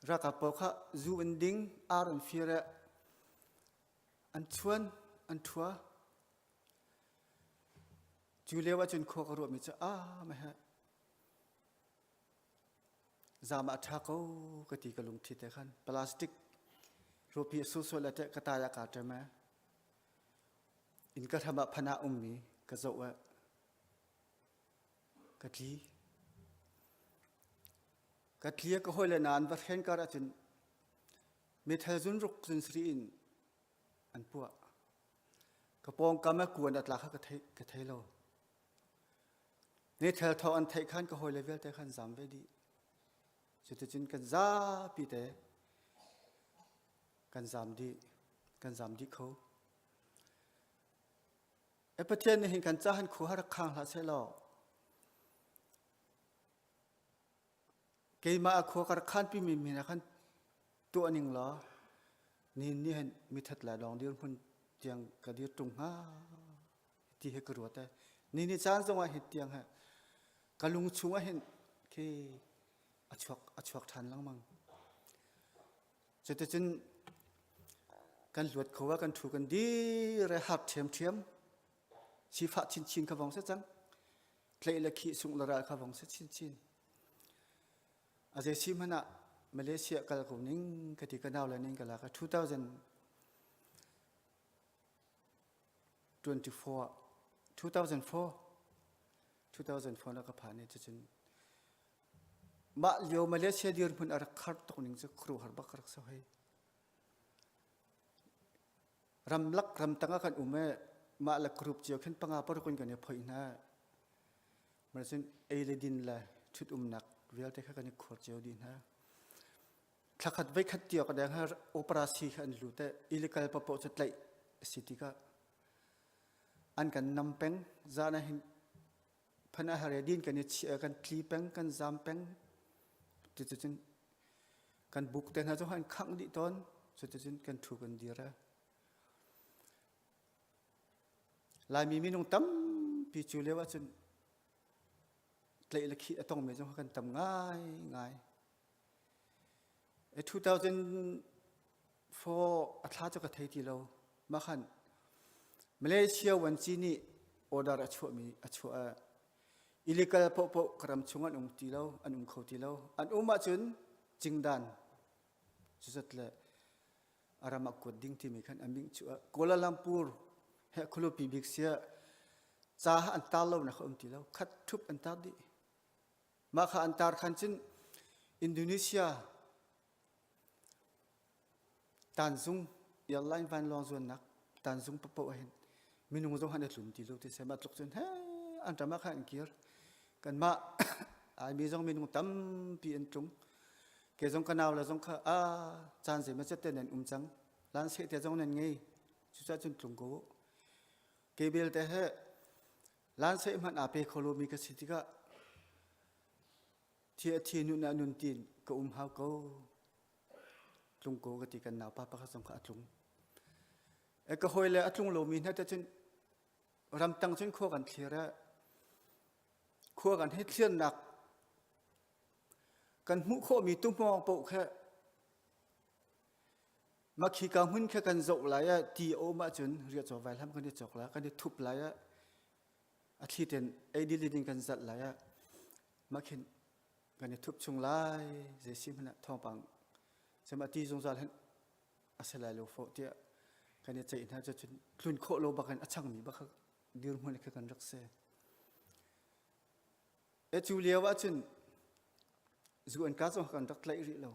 Ralkap pawl kha zu an ding, ar an fir i an chuan, an ṭhua. Cu lio ahcun khua ka ruahmi cu ah meh. Zam ah ṭha ko ka ti ka lungthli te khan plastic ruapi a susual le teh ka tai ah kaa ṭem ee. Inn ka hram ah phanah ummi ka zoh eh. Ka tli. Ka tli ka hawile nain va hren kar ahcun mithel zun ruk zun sri in an puah. Ka pawngkam ah kuan a tla kha ka thei, ka thei lo. Nithel thaw an theih khan ka hawile vialte khan zam ve dih. Cuticun kan zapi te kan zam dih, kan zam dih kho. E Pathian nih hin kan ca han khu har khang hlah seh law keimah a khua kar khan pi mi min khan tuah ning law ni ni hin mi that lai lawng dir hmun tiang ka dir tung hnga ti he ka ruat e ni ni caan zong ah hin tiang he ka lung chung ah hin khi a chuak a chuak ṭhan lengmang cuticun kan luat kho ah kan thu kan dir e har ṭhiamṭhiam sifah chinchin kha vong se cang tleih le khih sungh le ral kha vong se chinchin a zei si hmanh ah Malaysia kal ko ning ka ti ka nau le ning ka la ka 2000 24 2004 2004 na ka phan i cucun mah lio Malaysia dirhmun a rak khar tuk ning cu khuaruahhar bak ka rak so hei ramlak ramtang ah kan um e mah le group cio khin panga paruk in kan i phoi hna cun ei le din le thut umnak vialte kha kan i khuar cio dih hna Thlakhat voikhat tiok deng ha operasi kha an lut i illegal papoh cu tlaih a si tikah an kan nam peng zan ah hin phan a har din kan i chiah kan tli peng kan zam peng cuticun kan buk te hna cu an khangh dih tawn cuticun kan thu kan dir a Laimi minung tampi cu lio ahcun tlaih le khih a tongmi zong kan tam ngai ngai 2004 a thla cu ka thei ti lo. Mah khan Malaysia vuanci nih order a chuahmi a chuah ah illegal paohpaoh ka ram chung an um ti lo, an um kho ti lo. An um ahcun cingdan cuzat le a ram ah kuat ding timi khan a ming cu Kuala Lumpur he khualupi bik sia ca an tar lo nak a um ti lo. Khat thup an tar dih. Mah kha an tar khan cun Indonesia tanzung airline vanlawng zuannak tanzung paoh ah hin minung zong han i tlum ti lo ti seh mah tluk cun he an ram ah khan an kir kanmah Laimi zong minung tampi an tlung ke zong ka nau le zong kha a caan zei ma te nan um cang lan seh te zong nan ngei cucaah cun tlung ko ke belte he Lanseh hmanh aa pe kho lomi ka si tikah thi a thi nun ah nun tiin ka um hau ko. Tlung ko ka ti kan naupa pakhat zong kha a tlung. E ka hawi le a tlung lomi hna te cun ramtang cun khua kan thlir ah khua kan hei thlirnak kan hmuh khawhmi tuhmawng paoh kha Mah khika hmun kha kan zoh lai ah ti a um ahcun riahcaw vaihlam kan i cawk lai, kan i thup lai ah a thli ten eidil in kan zalh lai ah mah khin kan i thup chung lai zei si hmanh ah thawngpang cem a ti zungzal hin a si lai lo fawh tiah kan i ceih hna cu cun tlun khawh lo bak in a changmi bak kha dirhmun kha kan rak si. E cu lio ahcun zu an ka zong kan rak tlaih rih lo.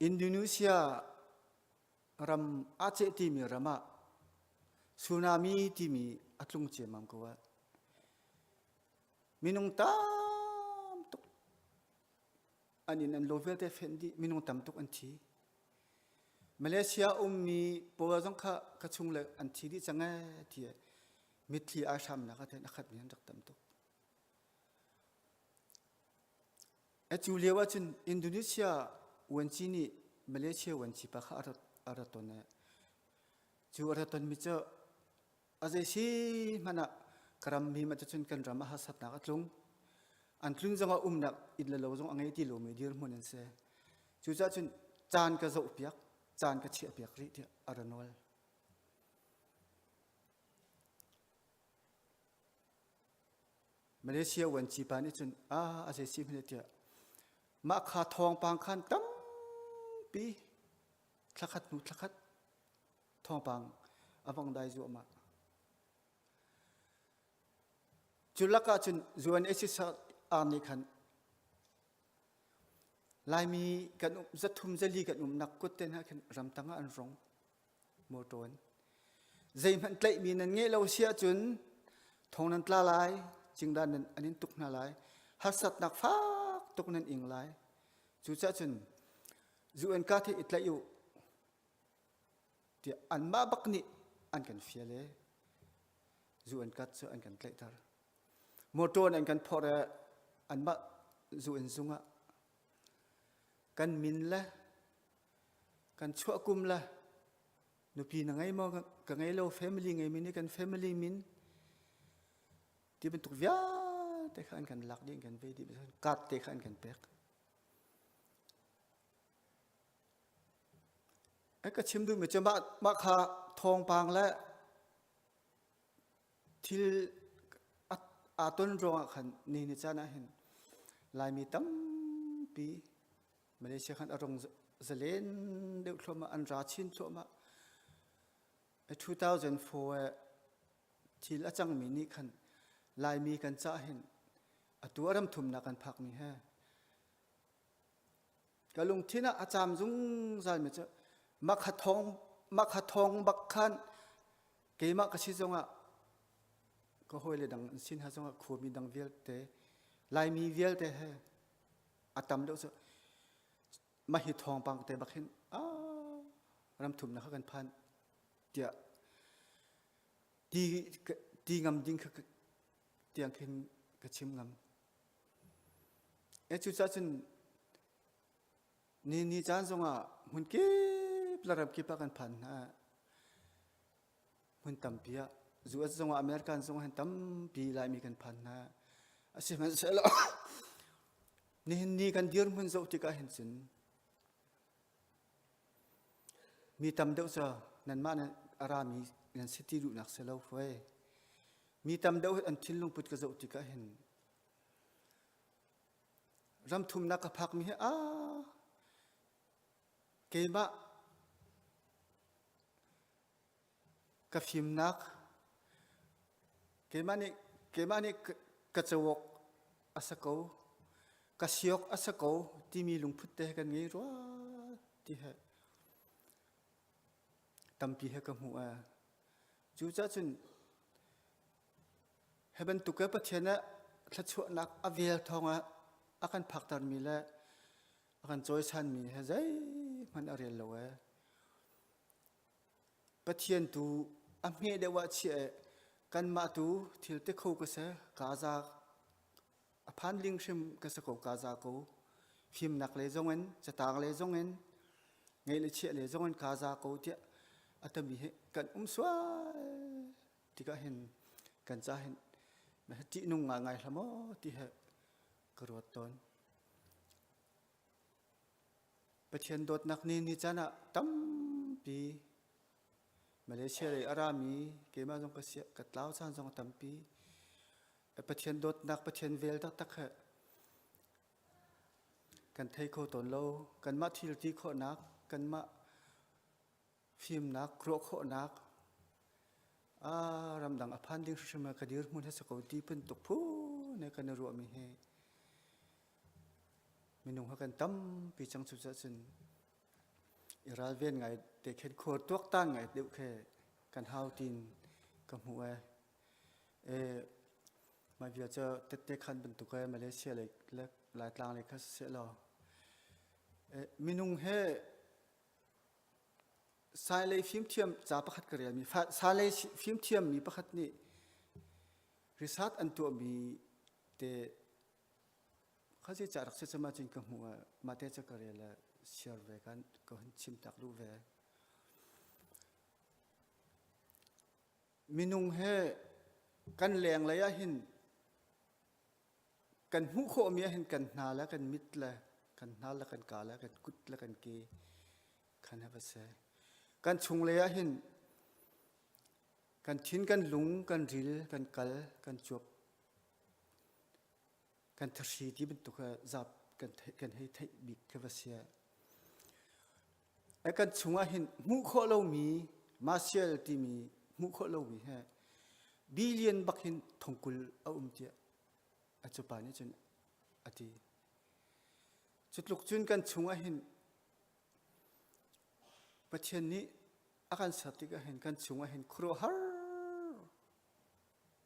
Indonesia ram Aceh timi ram ah tsunami timi a tlung ciammam ko ah minung tam tuk an inn an lo vialte fenh dih minung tam tuk an thi. Malaysia ummi pawl zong kha ka chung le an thi dih cang ee ti mitthli ai hramnak ah a khatmi an rak tam tuk. Cu lio ahcun Indonesia vuanci nih Malaysia vuanci pa kha a rat tawn i cu a rat tawnmi cu a zei si hmanh ah ka ram mi mah cun kan ram ah harsatnak a tlung. An tlun zongah umnak inn le lo zong a ngei ti lomi dirhmun an si. Cucaah cun caan ka zohpiak, caan ka chiahpiak rih tiah a ra nawl. Malaysia vuanci pa nih cun a a zei si hmanh tiah mah kha thawngpang khan tampi thlakhat hnu thlakhat thawngpang a vong dai zuahmah. Cu lakah cun UNHCR nih khan Laimi kan um zathum zali kan umnak kut te hna khin ramtang ah an rong motor in zeihmanh tlaihmi nan ngeih lo si ahcun thong nan tla lai cingdan nan an in tuk hna lai harsatnak fak tuk nan ing lai cucaah cun UN ka the i tlaih u tiah anmah bak nih an kan fial e zu an kat cu an kan tlaihter motor an kan phorh e anmah zu in zung ah kan min le kan chuah kum le nupi na ngei maw ka ngei lo family ngei mi nih kan family min ti bantuk vialte kha an kan lak dih an kan ve dih card te kha an kan pek Ka chim duhmi cu mah, mah kha thawngpang le thil aa ton ruangah khan ni ni caan ah hin Laimi tampi Malaysia khan a rung zalen deuh thluahmah an ra chin thluahmah. 2004 thil a cangmi nih khan Laimi kan cah hin atu a ram thumnak kan phakmi he Ka lungthin ah a caam zungzalmi cu makha thawng makha thawng bak khan keimah ka si zongah ka hawile dang an sin ha zongah khuami dang vialte Laimi vialte he a tam deuh cu mah hi thawngpang te bak hin a ram thumnak kha kan phan tiah ti ti ngam ding kha tiang khin ka chim ngam. E cucaah cun ni ni caan zongah hmun kip le ram kip ah kan phan hna. Hmun tampi ah US zongah American zongah hin tampi Laimi kan phan hna. Asihmanhsehlaw nihin ni kan dirhmun zoh tikah hin cun mi tam deuh cu nanmah nan a rami nan si ti duhnak si lo huai. Mi tam deuh an thinlung put ka zoh tikah hin ram thumnak ka phakmi hi a keimah ka fimnak keimah nih keimah nih ka cawk a sa ko ka siok a sa ko timi lungput te kan ngei rua ti he tampi he ka hmuh a cucaah cun Hi bantuk ke Pathian ah thluachuahnak a vel thawng ah a kan phaktermi le a kan cawisanmi he zeihmanh a rel lo ee. Pathian tu a hme deuh ah chiah i kanmah tu thil te kho ka si, kaa za a phan ling hrim ka si ko kaa za ko. Fimnak le zong in, catang le zong in, ngeih le chiah le zong in kaa za ko tiah a tami hi kan um sual tikah hin kan ca hin ṭihnung ngaingai hlah maw ti he ka ruat tawn. Pathian dawtnak ni ni caan ah tampi Malaysia lei a rami keimah zong ka siah ka tlau caan zong tampi Pathian dawtnak Pathian vel taktak he kan thei kho tawn lo kanmah thil ti khawhnak kanmah fimnak ruah khawhnak ah ramdang a phan ding hrimhrim ah ka dirhmun he si ko ti bantuk phu ne kan i ruahmi hi minung ha kan tampi cang cu cun i ralven ngai te khen khuar tuaktan ngai deuh khe kan hau tin ka hmu e e mah bia cu tette khan bantuk e Malaysia le Laitlang le kha si law minung he Sailei fimthiam ca pakhat ka relmi sailei fimthiammi pakhat nih research an tuahmi te kha ca rak si cama cun ka hmuh ah mah te cu ka rel ah share ve kan ka hun chim tak duh ve. Minung he kan lenglei ah hin Kan hmuh khawhmi ahhin kan hna le kan mit le kan hna le kan ka le kan kut le kan ke khan ha va si. Kan chunglei ahhin kan thin, kan lung, kan ril, kan kal, kan cuap. Kan thahri ti bantuk zap kan kan hei theih bik khi va si. E kan chungah hin hmuh khawh lomi martial timi hmuh khawh lomi he billion bak hin thongkul a um tiah a cupa nih cun a ti. Cutluk cun kan chungah hin Pathian nih a kan ser tikah hin kan chungah hin khuaruahhar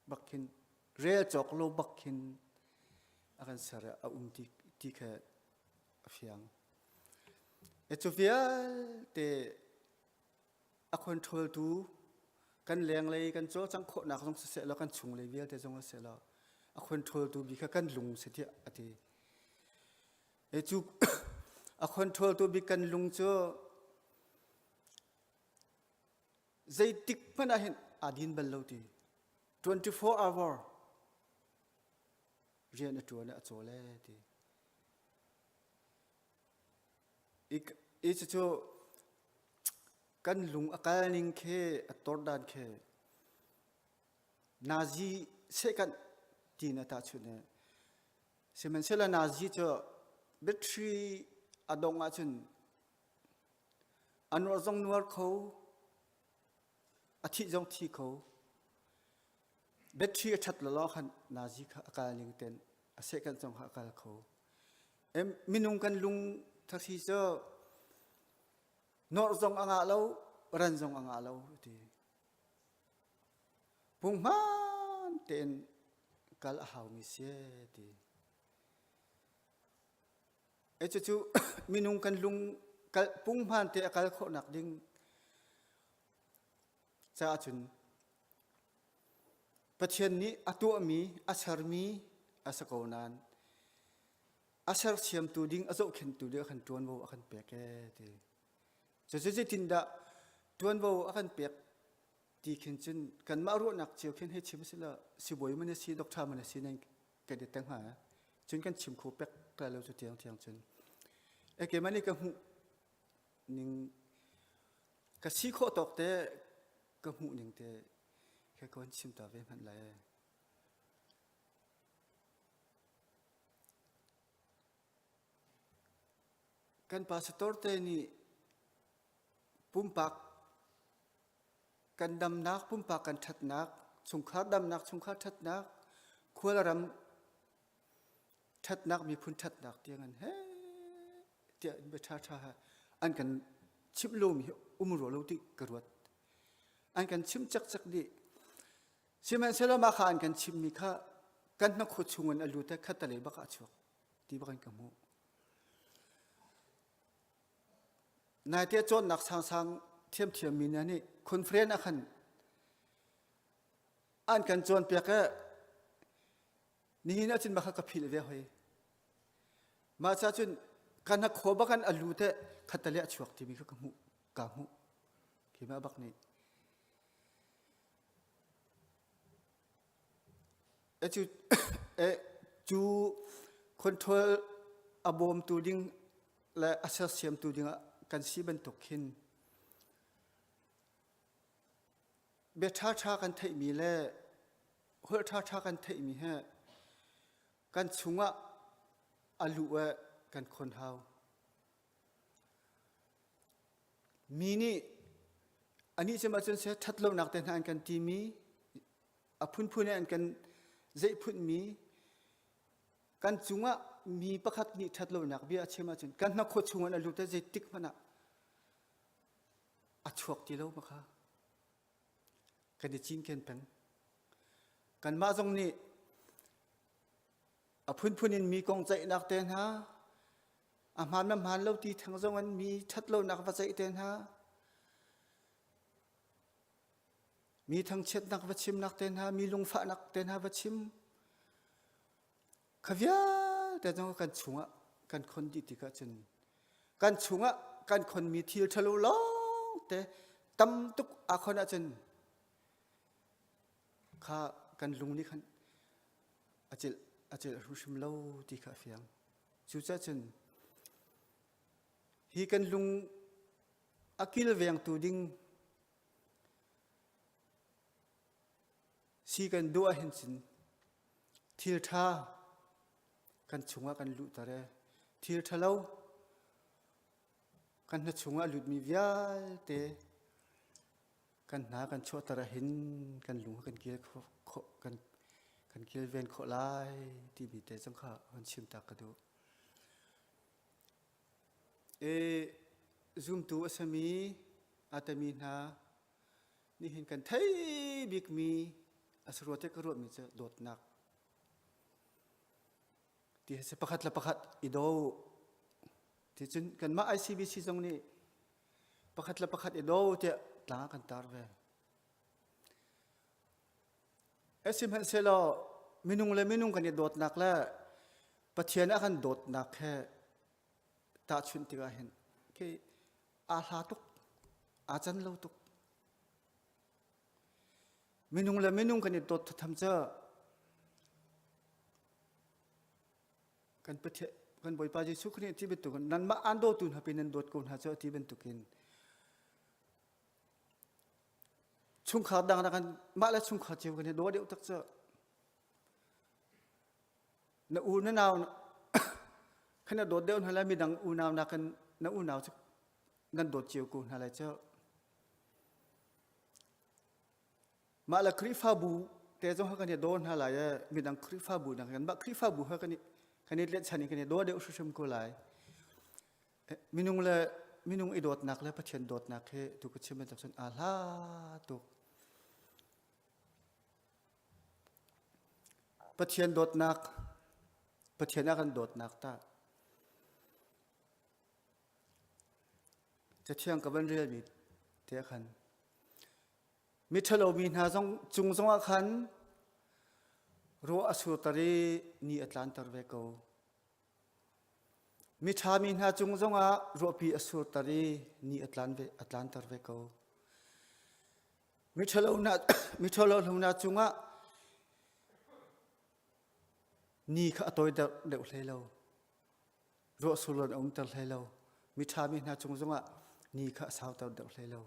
bak khin rel cawk lo bak khin a kan ser a um ti, ti kha a fiang. E cu vialte a control tu kan lenglei kan cawlcangh khawhnak zong siseh law kan chunglei vialte zong siseh law a control tu bi kha kan lung si tiah a ti. E cu a control tu bik kan lung cu zeitik hmanh ah hin aa din bal lo ti 24 hour rian a ṭuan a cawl e ti. I cucu kan lung a kal ning khi a tor dan khi nazi sehkanh ti na tahchunh i sihmanhsehlaw nazi cu battery a dongh ahcun a nuar zong nuar kho a thih zong thi kho battery a ṭhat lawlaw khan nazi kha a kal ning ten a sehkanh zong kha a kal kho minung kan lung thahri cu nawrh zong a ngah lo ran zong a ngah lo ti punghman tein kal a haumi si ti e cucu minung kan lung kal punghman te a kal khawhnak ding caah cun Pathian nih a tuahmi, a sermi a si ko nain a sersiamtu ding, a zohkhenhtu ding a kan ṭuanvo a kan pek ee ti. Cucu zeitindah ṭuanvo a kan pek ti khin cun kanmah ruahnak cio khin hei chim sila sibawi man a si, doctor man a si nan kan i teng hnga. Cun kan chim kho pek lai lo cu tiang tiang cun. E keimah nih ka hmuh ning ka si khawh tawk te ka hmuh ning te Khe ka van chim ta ve hmanh lai. Kan pastor te nih pumpak kan damnak, pumpak kan ṭhatnak, chungkhar damnak, chungkhar ṭhatnak, khualram ṭhatnak, miphun ṭhatnak tiang an he tiah in bia ṭha ṭha an kan chimh lomi hi um rua lo ti ka ruat. An kan chimh cekcek dih. Sihmanhsehlaw mah kha an kan chimhmi kha kan hnakhaw chungin a lut i khattelei bak ah a chuak ti bak in ka hmuh. Naite cawnnak sangsang thiamthiammi hna nih conference ah khan an kan cawnpiak i nihin ahcun mah kha ka philh ve hoi. Mah ca cun ka hnakhaw bak in a lut i khattelei a chuak timi kha ka hmuh ka hmuh. Keimah bak nih e cu e cu control a bawmtu ding le a sersiamtu dingah kan si bantuk khin bia ṭhaṭha kan theihmi le holh ṭhaṭha kan theihmi he kan chungah a luh e kan khon hau. Mi nih anih cem ahcun seh ṭhat lonak te hna an kan timi, a phunphun in an kan zeihphunhmi, kan cungah mi pakhat nih ṭhat lonak bia a chim ahcun kan hnakhaw chungah a lut i zeitik hmanh ah a chuak ti lo ma kha kan i cinken peng. Kanmah zong nih a phunphun in mi kong ceihnak te hna, a hmaan ma hmaan lo ti theng zong in mi ṭhat lonak va ceih te hna, mi thangchiatnak va chimnak te hna, mi lungfahnak te hna va chim, kha vialte zong kan chungah kan khon dih tikah cun kan chungah kan khonmi thil ṭhalo lawng te tam tuk aa khon ahcun kha kan lung nih khan a celh a celh hrimhrim lo ti kha a fiang. Cucaah cun hi kan lung a kilvengtu ding si kan duh ahhin cun thil ṭha. kan chungah kan luhter i thil ṭhalo kan hna chungah a lutmi vialte kan hna kan chuahter ahhin kan lung kan kil khawh kan kan kilven khawh lai timi te zong kha hun chim tak ka duh. E zumtu a sami atami hna nihin kan thei bikmi a si rua te ka ruahmi cu dawtnak ti si pakhat le pakhat i do ti cun kanmah ICBC zong nih pakhat le pakhat i do tiah tlang kan tar ve. Sihmanhsehlaw minung le minung kan i dawtnak le Pathian a kan dawtnak he tahchunh tikah hin khi aa hla tuk, aa can lo tuk. Minung le minung kan i dawt tham cu kan Pathian kan Bawipa Jesuh Khrih ti bantukin nanmah aan dawtu hna pin nan dawt ko hna cu ti bantukin chungkhar dang kan mah le chungkhar cio kan i daw deuh tak cu na u na nau khan na dawt deuh hna lai midang unau na kan na unau cu nan dawt cio ko hna lai cu Mah le Khrihfabu te zong kan i daw hna lai i midang Khrihfabu dang kan mah Khrihfabu ha kan i kan i tlaihchan i kan i daw deuh hrimhrim ko lai. Minung le minung i dawtnak le Pathian dawtnak hi tu ka chim bantuk cun aa hla tuk. Pathian dawtnak Pathian a kan dawtnak ta Cathiang ka van relmi te khan Miṭhalo mi hna zong cung zongah khan ruah a surter i ni a tlanter ve ko. Miṭha mi hna cung zongah ruahpi a surter i ni a tlan ve, a tlanter ve ko. Miṭhalo hna, miṭhalo hna cungah ni kha a toi deuh deuh hlei lo. Ruah surlon a umter hlei lo. Miṭha mi hna cung zongah ni kha a sauter deuh hlei lo.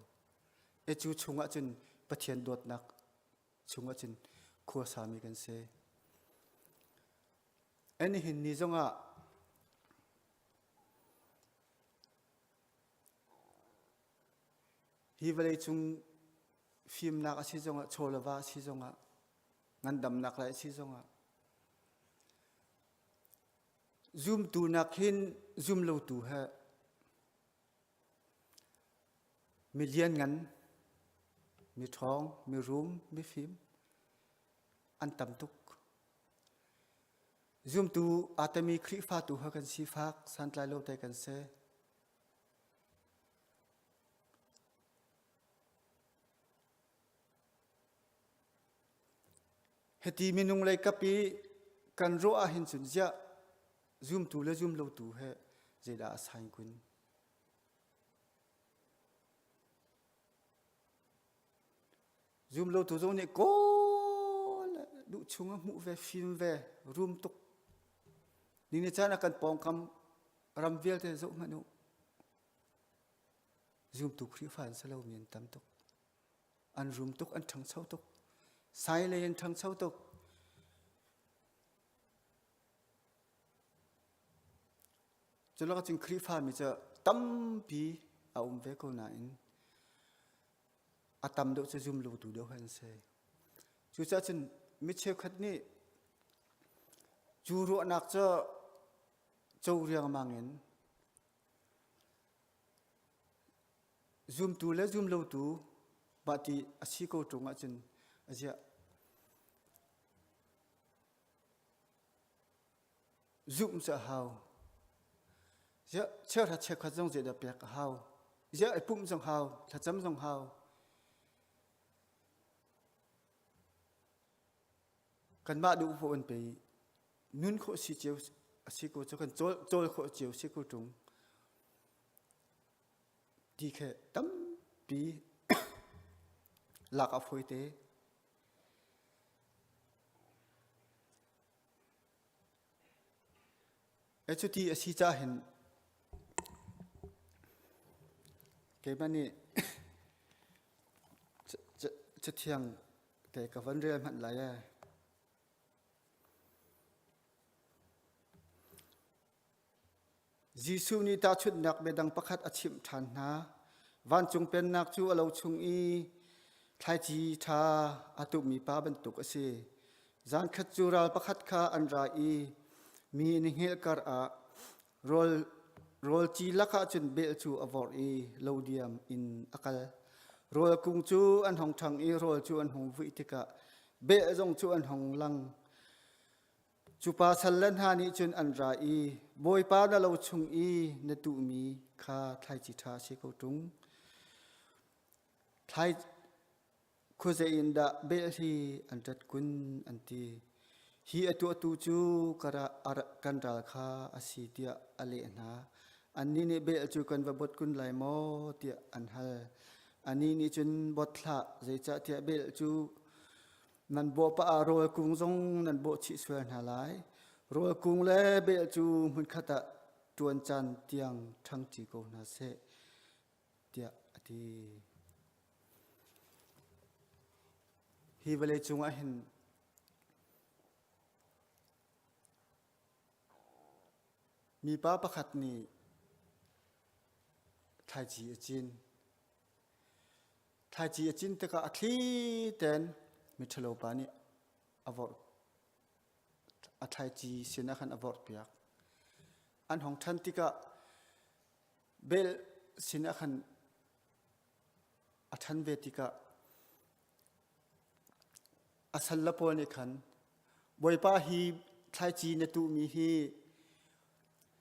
E cu chungah cun Pathian dawtnak chungah cun khua sami kan si. Anihin ni zongah hi vawlei cung fimnak a si zongah chaw le va a si zongah ngandamnak lai a si zongah zumtu nak hin zumlotu he Mi lianngan, mi ṭhawng, mi rum, mifim an tam tuk. Zumtu aa temi Khrihfa tu ha kan sifak santlai lo te kan si. Hiti minung lei kap i kan ruah ahhin cun ziah zumtu le zumlotu he zeidah a sain kun? Zumlotu zong nih kawl duh chung a hmuh ve, fim ve, rum tuk. Ni ni caan ah kan pawngkam ram vialte zoh hmanh u. Zumtu Khrihfa an si lomi an tam tuk. An rum tuk, an ṭhangcho tuk. Sai lei an ṭhangcho tuk. Culak cun Khrihfami cu tampi a um ve ko nain a tam deuh cu zumlotu deuh an si. Cucaah cun mi cheukhat nih cu ruahnak cu co riangmang in zumtu le zumlotu mah ti a si ko ṭung ahcun aziah Zumh cu a hau. Ziah chiahra cheukhat zong zeidah pek a hau. Ziah i pumh zong hau, thlacam zong hau. Kanmah duh poh an pe nun khawh si cio a si ko cu kan cawl, cawl khawh cio si ko ṭung. Ti khe tampi lak a fawi te. Cuti a si caah hin keimah nih Cathiang te ka van rel hmanh lai ee. Jesuh nih tahchunhnak biadang pakhat a chimh ṭhan hna. Vancung pennak cu a lo chung i thlaici ṭha a tuhmi pa bantuk a si. Zankhat cu ral pakhat kha an ra i mi an i hngilh kar ah rawl rawl ci lakah cun bel cu a vorh i lo diam in a kal. Rawl kung cu an hung ṭhang i rawl cu an hung vuih tikah bel zong cu an hung lang. Cu pa salle hna nih cun an ra i Bawipa na lo chung i na tuhmi kha thlaici ṭha a si ko ṭung. Thlai khuazei in dah bel hi an ṭat kun an ti. Hi a tuahtu cu kan ral kha a si tiah a leh hna. Annih nih bel cu kan va bot kun lai maw tiah an hal. Anih nih cun bot hlah, zeicahtiah bel cu Nan bawh pah ah rawl kung zong nan bawh chih sual hna lai. Rawl kung le bel cu hmunkhat ah ṭuan caan tiang ṭhangṭi ko hna seh, tiah a ti. Hi vawlei cungah hin mipa pakhat nih thlaici a cin. Thlaici a cin tikah a thli tein miṭhalo pa nih a vorh a thlaici sinah khan a vorhpiak. An hong ṭhan tikah bel sinah khan a ṭhan ve tikah a salle pawl nih khan Bawipa hi thlaici na tuhmi hi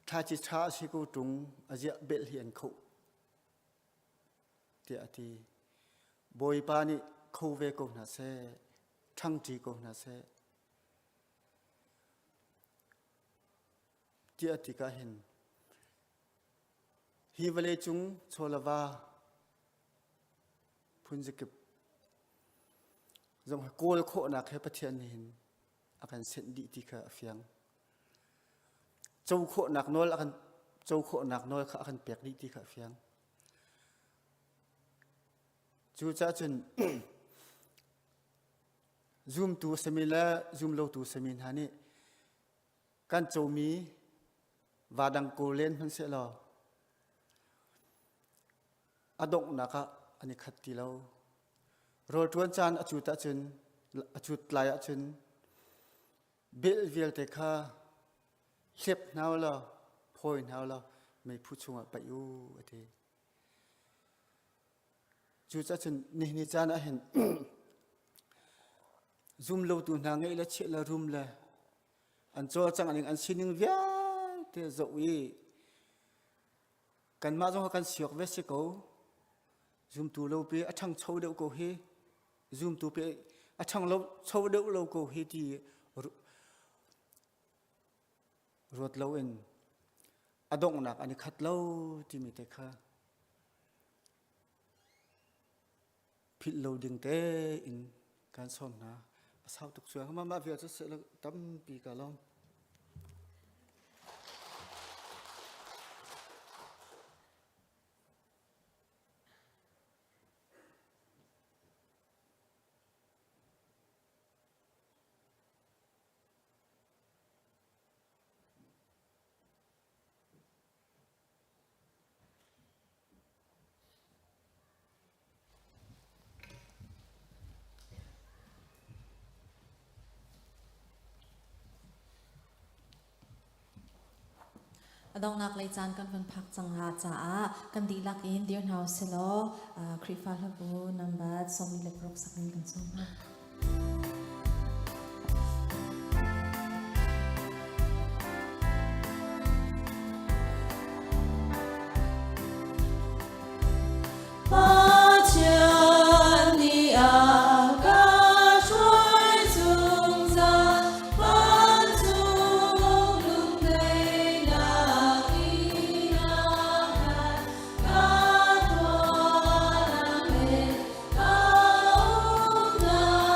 thlaici ṭha a si ko ṭung a ziah belh hi an khoh tiah a ti. Bawipa nih kho ve ko hna seh, ṭhangṭi ko hna seh. Tiah a ti ka hin hi vawlei cung chawlava phunzakip zong kawl khawhnak he Pathian nih hin a kan senh dih ti kha a fiang. Co khawhnak nawl a kan co khawhnak nawl kha a kan pek dih ti kha a fiang. Cucaah cun zumtu a simi le zumlotu simi hna nih kan comi va dang kawl len hmanhsehlaw a donghnak ah an i khat ti lo. Rawl ṭuan caan a cut ahcun a cut lai ahcun bel vialte kha hlep hna u law phawi hna u law meiphu chungah paih u a ti. Cucaah cun nihin ni caan ah hin zumlotu hna ngeih le chiah le rum le an cawlcangh ning an sining vialte zoh i kanmah zong kha kan siok ve si ko zumtu lo pi a ṭhangcho deuh ko hi zumtu pi a ṭhang lo cho deuh lo ko hi ti ruat loin a donghnak an i khat lo timi te kha philh lo ding tein kan sawm hna. A sau tuk sual. Mah mah vial cu tampi ka lawm. A donghnak lei caan kan van phak cang la caah kan dihlak in dir hna usilaw Khrihfa hlabu number 46 sak in kan sawm hna. Pathian nih a ka hruai zungzal, vancung lungdaihnak in a khat. Ka tuahnak le ka umnak.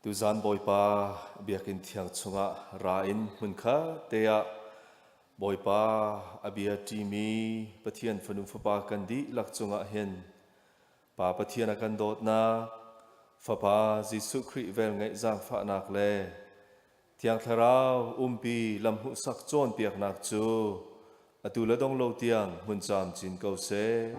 Tuzan Bawipa biakinn thiang chungah ra in hmunkhat te ah Bawipa a bia ṭimi Pathian fanu fapa kan dihlak cungah hin Pa Pathian a kan dawtnak, Fapa Jesuh Khrih velngeih zaangfahnak le Thiang Thlarau umpi lamhmuhsak cawnpiaknak cu atu le dong lo tiang hmun camcin ko seh.